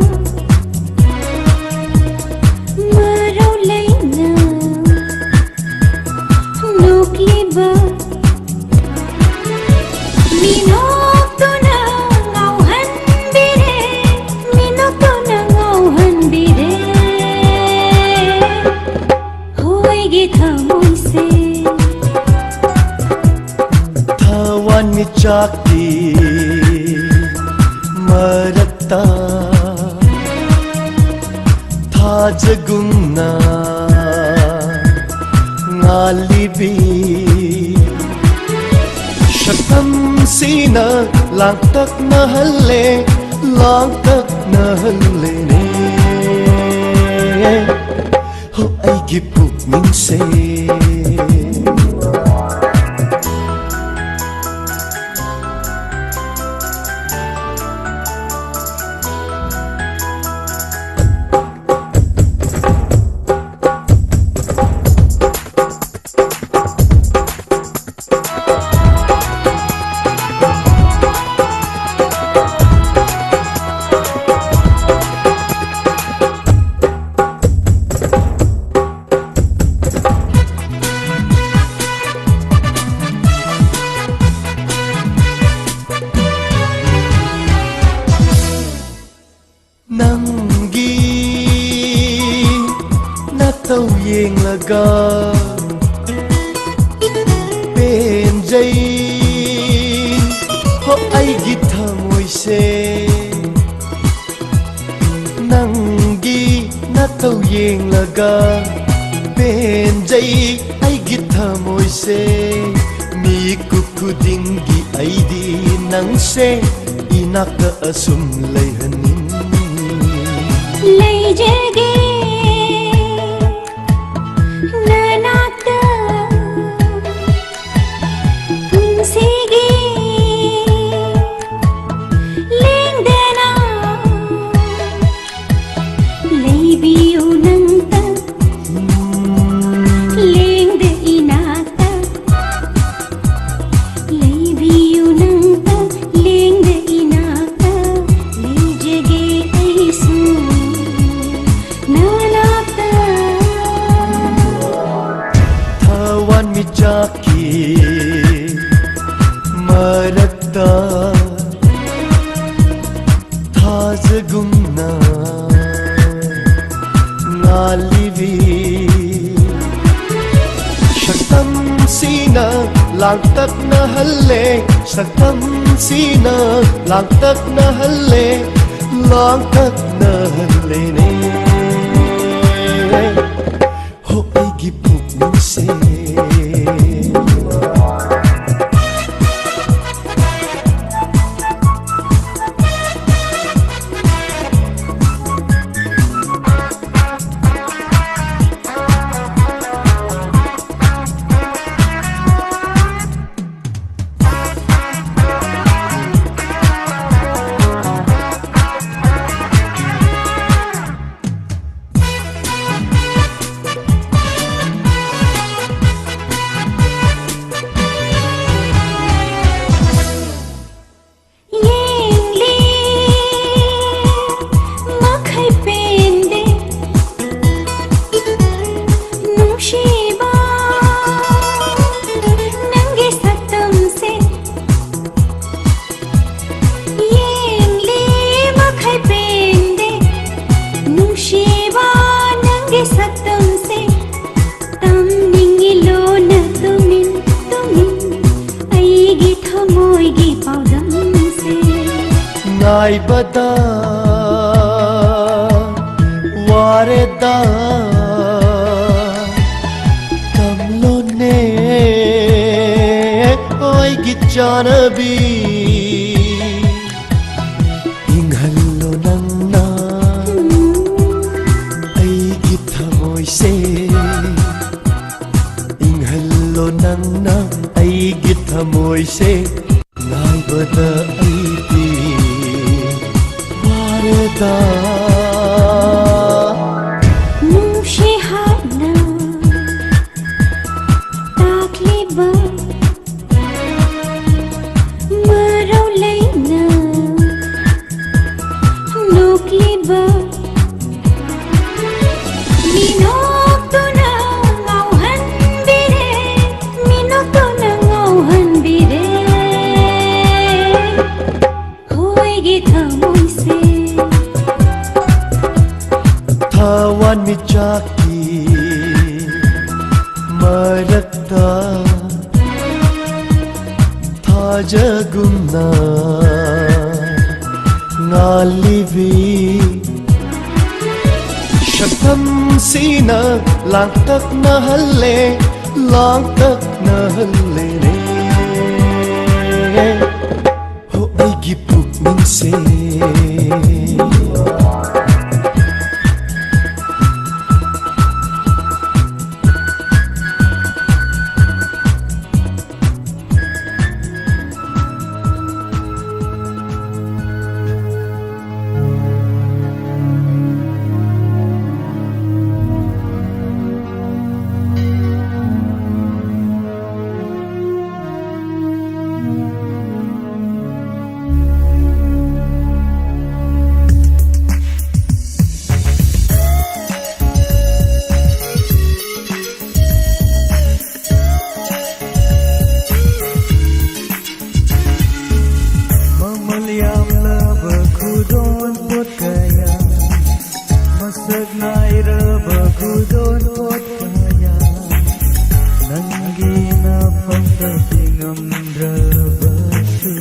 ꯃꯔꯧ ꯂꯩꯅ ꯅꯣꯛꯂꯤꯕ ꯃꯤꯅꯣꯛꯇꯨꯅ ꯉꯥꯎꯍꯟꯕꯤꯔꯦ, ꯃꯤꯅꯣꯛꯇꯨꯅ ꯉꯥꯎꯍꯟꯕꯤꯔꯦ꯫ ꯍꯣꯏꯒꯤ ꯊꯃꯣꯏꯁꯦ ꯊꯋꯥꯟꯃꯤꯆꯥꯛꯀꯤ ꯃꯔꯛꯇ ꯊꯥꯖꯒꯨꯝꯅ ꯉꯥꯜꯂꯤꯕꯤ ꯁꯛꯇꯝꯁꯤꯅ ꯂꯥꯡꯇꯛꯅꯍꯜꯂꯦ, ꯂꯥꯡꯇꯛꯅꯍꯜꯂꯦꯅꯦ꯫ ꯑꯩꯒꯤ ꯄꯨꯛꯅꯤꯡꯁꯦ꯫ ꯅꯪꯒꯤ ꯅꯇꯧ ꯌꯦꯡꯂꯒ ꯄꯦꯟꯖꯩ꯫ ꯍꯣ, ꯑꯩꯒꯤ ꯊꯃꯣꯏꯁꯦ ꯅꯪꯒꯤ ꯅꯇꯧ ꯌꯦꯡꯂꯒ ꯄꯦꯟꯖꯩ꯫ ꯑꯩꯒꯤ ꯊꯃꯣꯏꯁꯦ ꯃꯤꯀꯨꯞ ꯈꯨꯗꯤꯡꯒꯤ ꯑꯩꯗꯤ ꯅꯪꯁꯦ ꯏꯅꯥꯛꯇ ꯑꯁꯨꯝ ꯂꯩꯍꯟꯅꯤꯡ꯫ ꯂꯩꯖꯒꯦ ꯅꯅꯥꯛꯇ ꯄꯨꯟꯁꯤꯒꯤ ꯂꯦꯡꯗꯅ ꯂꯩꯕꯤꯌꯨ ꯅꯪꯇ꯫ ꯂꯦꯡꯗ ꯏꯅꯥꯛꯇ ꯂꯩꯕꯤꯌꯨ ꯅꯪꯇ꯫ ꯂꯦꯡꯗ ꯏꯅꯥꯛꯇ ꯂꯩꯖꯒꯦ ꯑꯩꯁꯨ ꯅꯅꯥꯛꯇ꯫ ꯊꯋꯥꯟꯃꯤꯆꯥꯛꯀꯤ ꯃꯔꯛꯇ ꯊꯥꯖꯒꯨꯝꯅ ꯉꯥꯜꯂꯤꯕꯤ ꯁꯛꯇꯝꯁꯤꯅ ꯂꯥꯡꯇꯛꯅꯍꯜꯂꯦ꯫ ꯁꯛꯇꯝꯁꯤꯅ ꯂꯥꯡꯇꯛꯅꯍꯜꯂꯦ꯫ ꯂꯥꯡꯇꯛꯅꯍꯜꯂꯦꯅꯦ꯫ ꯍꯣ, ꯑꯩꯒꯤ ꯄꯨꯛꯅꯤꯡꯁꯦ꯫ ꯉꯥꯏꯕꯗ ꯋꯥꯔꯦꯗ ꯀꯝꯂꯣꯅꯦ ꯑꯩꯒꯤ ꯆꯥꯅꯕꯤ꯫ ꯏꯪꯍꯜꯂꯣ ꯅꯪꯅ ꯑꯩꯒꯤ ꯊꯃꯣꯏꯁꯦ, ꯏꯪꯍꯜꯂꯣ ꯅꯪꯅ ꯑꯩꯒꯤ ꯊꯃꯣꯏꯁꯦ꯫ ꯉꯥꯏꯕꯗ ꯑꯩꯗꯤ ꯋꯥꯔꯦꯗ꯫ ꯅꯨꯡꯁꯤ ꯍꯥꯠꯅ ꯇꯥꯛꯂꯤꯕ, ꯃꯔꯧ ꯂꯩꯅ ꯅꯣꯛꯂꯤꯕ, ꯃꯤꯅꯣꯛꯇꯨꯅ ꯉꯥꯎꯍꯟꯕꯤꯔꯦ, ꯃꯤꯅꯣꯛꯇꯨꯅ ꯉꯥꯎꯍꯟꯕꯤꯔꯦ꯫ ꯍꯣꯏꯒꯤ ꯊꯃꯣꯏꯁꯦ ꯊꯋꯥꯟꯃꯤꯆꯥꯛꯀꯤ ꯃꯔꯛꯇ ꯊꯥꯖꯒꯨꯝꯅ ꯉꯥꯜꯂꯤꯕꯤ ꯁꯛꯇꯝꯁꯤꯅ ꯂꯥꯡꯇꯛꯅꯍꯜꯂꯦ, ꯂꯥꯡꯇꯛꯅꯍꯜꯂꯦꯅꯦ꯫ ꯍꯣ ꯑꯩꯒꯤ ꯄꯨꯛꯅꯤꯡꯁꯦ꯫ ꯃꯃꯜ ꯌꯥꯝꯂꯕ ꯈꯨꯗꯣꯜ ꯄꯣꯠ ꯀꯌꯥ, ꯃꯁꯛ ꯅꯥꯏꯔꯕ ꯈꯨꯗꯣꯜ ꯄꯣꯠ ꯀꯌꯥ, ꯅꯪꯒꯤ ꯅꯐꯝꯗ ꯄꯤꯉꯝꯗ꯭ꯔꯕꯁꯨ,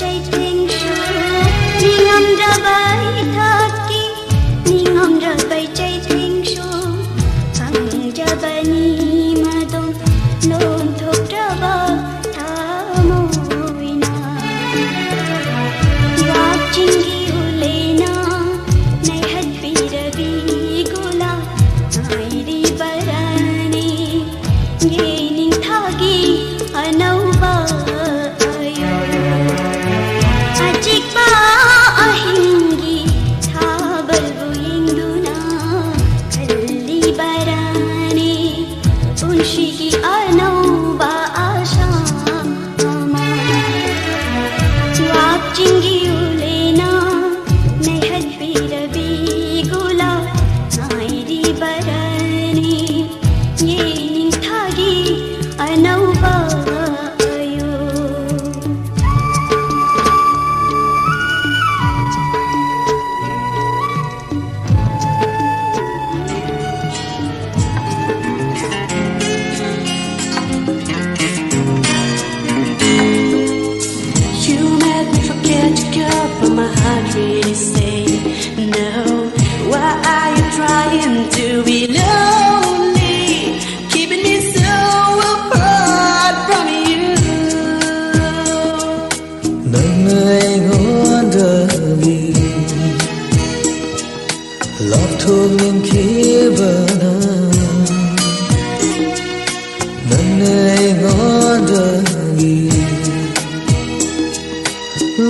ꯆꯩꯊꯦꯡꯁꯨ, ꯅꯤꯡꯉꯝꯗ꯭ꯔꯕ ꯏꯊꯛꯀꯤ, ꯅꯤꯡꯉꯝꯗ꯭ꯔꯕ ꯆꯩꯊꯦꯡꯁꯨ, ꯈꯪꯗ꯭ꯔꯕꯅꯤ ꯃꯗꯨꯝ ꯂꯣꯟꯊꯣꯛꯇ꯭ꯔꯕ ꯊꯃꯣꯏꯅ꯫ ꯋꯥꯛꯆꯤꯡꯒꯤ ꯎꯂꯦꯅ ꯅꯩꯍꯠꯄꯤꯔꯕꯤ ꯒꯨꯂꯥ ꯉꯥꯏꯔꯤꯕꯔꯅꯤ꯫ ꯌꯦꯅꯤꯡꯊꯥꯒꯤ ꯑꯅꯧꯕ ꯑꯌꯨꯛ꯫ ꯑꯆꯤꯛꯄ ꯑꯍꯤꯡꯒꯤ ꯊꯥꯕꯜꯕꯨ ꯌꯦꯡꯗꯨꯅ ꯈꯜꯂꯤꯕꯔꯥꯅꯤ ꯄꯨꯟꯁꯤꯒꯤ ꯑꯅꯧꯕ ꯑꯁꯥ ꯑꯃ꯫ ꯋꯥꯛꯆꯤꯡꯒꯤ ꯎꯂꯦꯅ ꯅꯩꯍꯠꯄꯤꯔꯕꯤ ꯒꯨꯂꯥ ꯉꯥꯏꯔꯤꯕꯔꯅꯤ꯫ ꯌꯦꯅꯤꯡꯊꯥꯒꯤ ꯑꯅꯧꯕ ꯑꯌꯨꯛ꯫ You made me forget to go, but my heart really say no. Why are you trying to be lonely, keeping me so apart from you? ꯅꯪꯅ ꯑꯩꯉꯣꯟꯗꯒꯤ ꯂꯥꯞꯊꯣꯛꯅꯤꯡꯈꯤꯕꯅ, ꯅꯪꯅ ꯑꯩꯉꯣꯟꯗꯒꯤ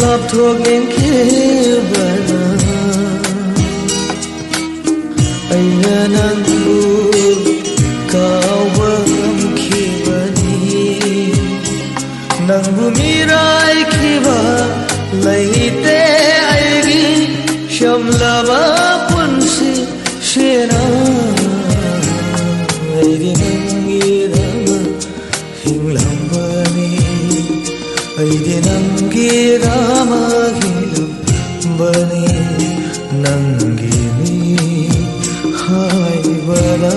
ꯂꯥꯞꯊꯣꯛꯅꯤꯡꯈꯤꯕꯅ꯫ ꯑꯩꯅ ꯅꯪꯕꯨ ꯀꯥꯎꯕ ꯉꯝꯈꯤꯕꯅꯤ꯫ ꯅꯪꯕꯨ ꯃꯤꯔꯥꯏꯈꯤꯕ ꯂꯩꯇꯦ ꯑꯩꯒꯤ ꯁꯝꯂꯕ ꯄꯨꯟꯁꯤ ꯁꯤꯅ꯫ ꯑꯩꯗꯤ ꯅꯪꯒꯤꯗꯃꯛ ꯍꯤꯡꯂꯝꯕꯅꯤ꯫ ꯑꯩꯗꯤ ꯅꯪꯒꯤꯗꯃꯛ ꯍꯤꯡꯂꯝꯕꯅꯤ꯫ ꯅꯪꯒꯤꯅꯤ ꯍꯥꯏꯕꯗ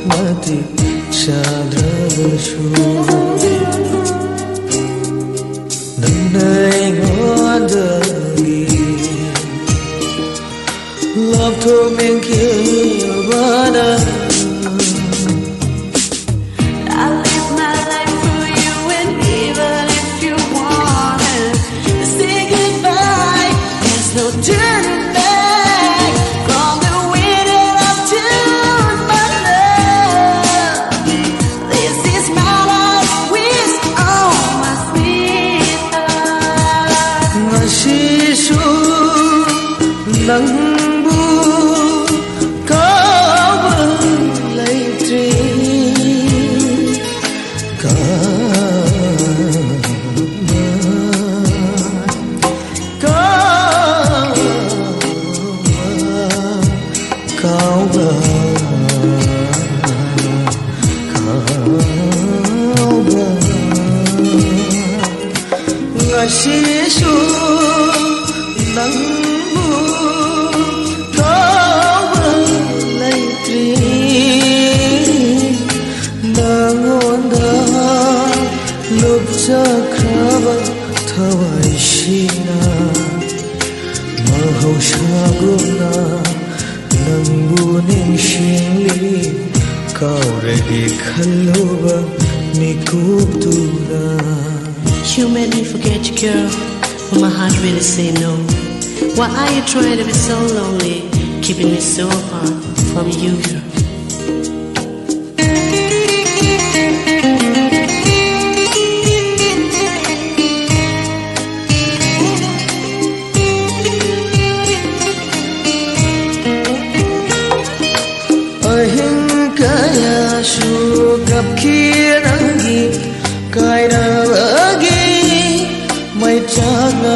ꯃꯇꯤꯛ ꯆꯥꯗ꯭ꯔꯕꯁꯨ, ꯅꯪ ꯉꯁꯤꯁꯨ ꯅꯪꯕꯨ ꯀꯥꯎꯕ ꯂꯩꯇ꯭ꯔꯤ꯫ ꯅꯉꯣꯟꯗ ꯂꯨꯞꯆꯈ꯭ꯔꯕ ꯊꯋꯥꯏꯁꯤꯅ ꯃꯍꯧꯁꯥꯒꯨꯝꯅ ꯅꯪꯕꯨ ꯅꯤꯡꯁꯤꯡꯂꯤ꯫ ꯀꯥꯎꯔꯒꯦ ꯈꯜꯂꯨꯕ ꯃꯤꯀꯨꯞꯇꯨꯗ꯫ You made me forget you, girl, but my heart really say no. Why are you trying to be so lonely, keeping me so apart from you, girl? ꯑꯍꯤꯡ ꯀꯌꯥꯁꯨ ꯀꯞꯈꯤ ꯅꯪꯒꯤ ꯀꯥꯏꯅꯕꯒꯤ ꯃꯩꯆꯥꯛꯅ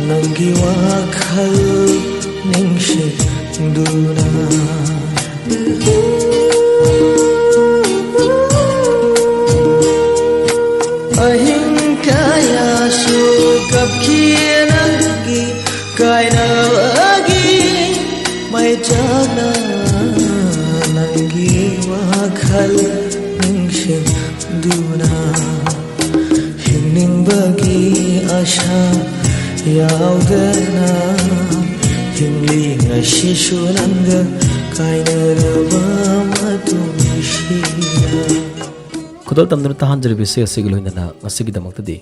ꯅꯪꯒꯤ ꯋꯥꯈꯜ ꯅꯤꯡꯁꯤꯡꯗꯨꯅ꯫ ꯑꯍꯤꯡ ꯀꯌꯥꯁꯨ ꯀꯞꯈꯤ ꯅꯪꯒꯤ ꯀꯥꯏꯅꯕꯒꯤ ꯃꯩꯆꯥꯛꯅ ꯅꯪꯒꯤ ꯋꯥꯈꯜ ꯅꯤꯡꯁꯤꯡꯗꯨꯅ꯫ ꯍꯤꯡꯅꯤꯡꯕꯒꯤ ꯑꯁꯥ ꯌꯥꯎꯗꯅ ꯍꯤꯡꯂꯤ ꯉꯁꯤꯁꯨ ꯅꯪꯒ ꯀꯥꯏꯅꯔꯕ ꯃꯇꯨꯡꯁꯤꯗ꯫ ꯈꯨꯗꯣꯜ ꯇꯝꯗꯨꯅ ꯇꯥꯍꯟꯖꯔꯤꯕ ꯏꯁꯩ ꯑꯁꯤꯒ ꯂꯣꯏꯅꯅ ꯉꯁꯤꯒꯤꯗꯃꯛꯇꯗꯤ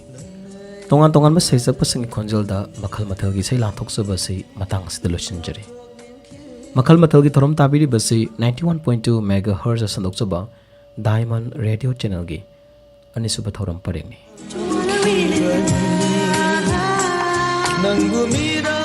ꯇꯣꯉꯥꯟ ꯇꯣꯉꯥꯟꯕ ꯁꯩꯁꯛꯄꯁꯤꯡꯒꯤ ꯈꯣꯟꯖꯦꯜꯗ ꯃꯈꯜ ꯃꯊꯦꯜꯒꯤ ꯏꯁꯩ ꯂꯥꯟꯊꯣꯛꯆꯕ ꯑꯁꯤ ꯃꯇꯥꯡ ꯑꯁꯤꯗ ꯂꯣꯏꯁꯤꯟꯖꯔꯤ꯫ ꯃꯈꯜ ꯃꯊꯦꯜꯒꯤ ꯊꯧꯔꯝ ꯇꯥꯕꯤꯔꯤꯕꯁꯤ ninety one point two megahertz ꯁꯟꯗꯣꯛꯆꯕ Diamond Radio Channelꯒꯤ ꯑꯅꯤꯁꯨꯕ ꯊꯧꯔꯝ ꯄꯔꯦꯡꯅꯤ꯫ ꯅꯪꯕꯨ ꯃꯤꯔꯥ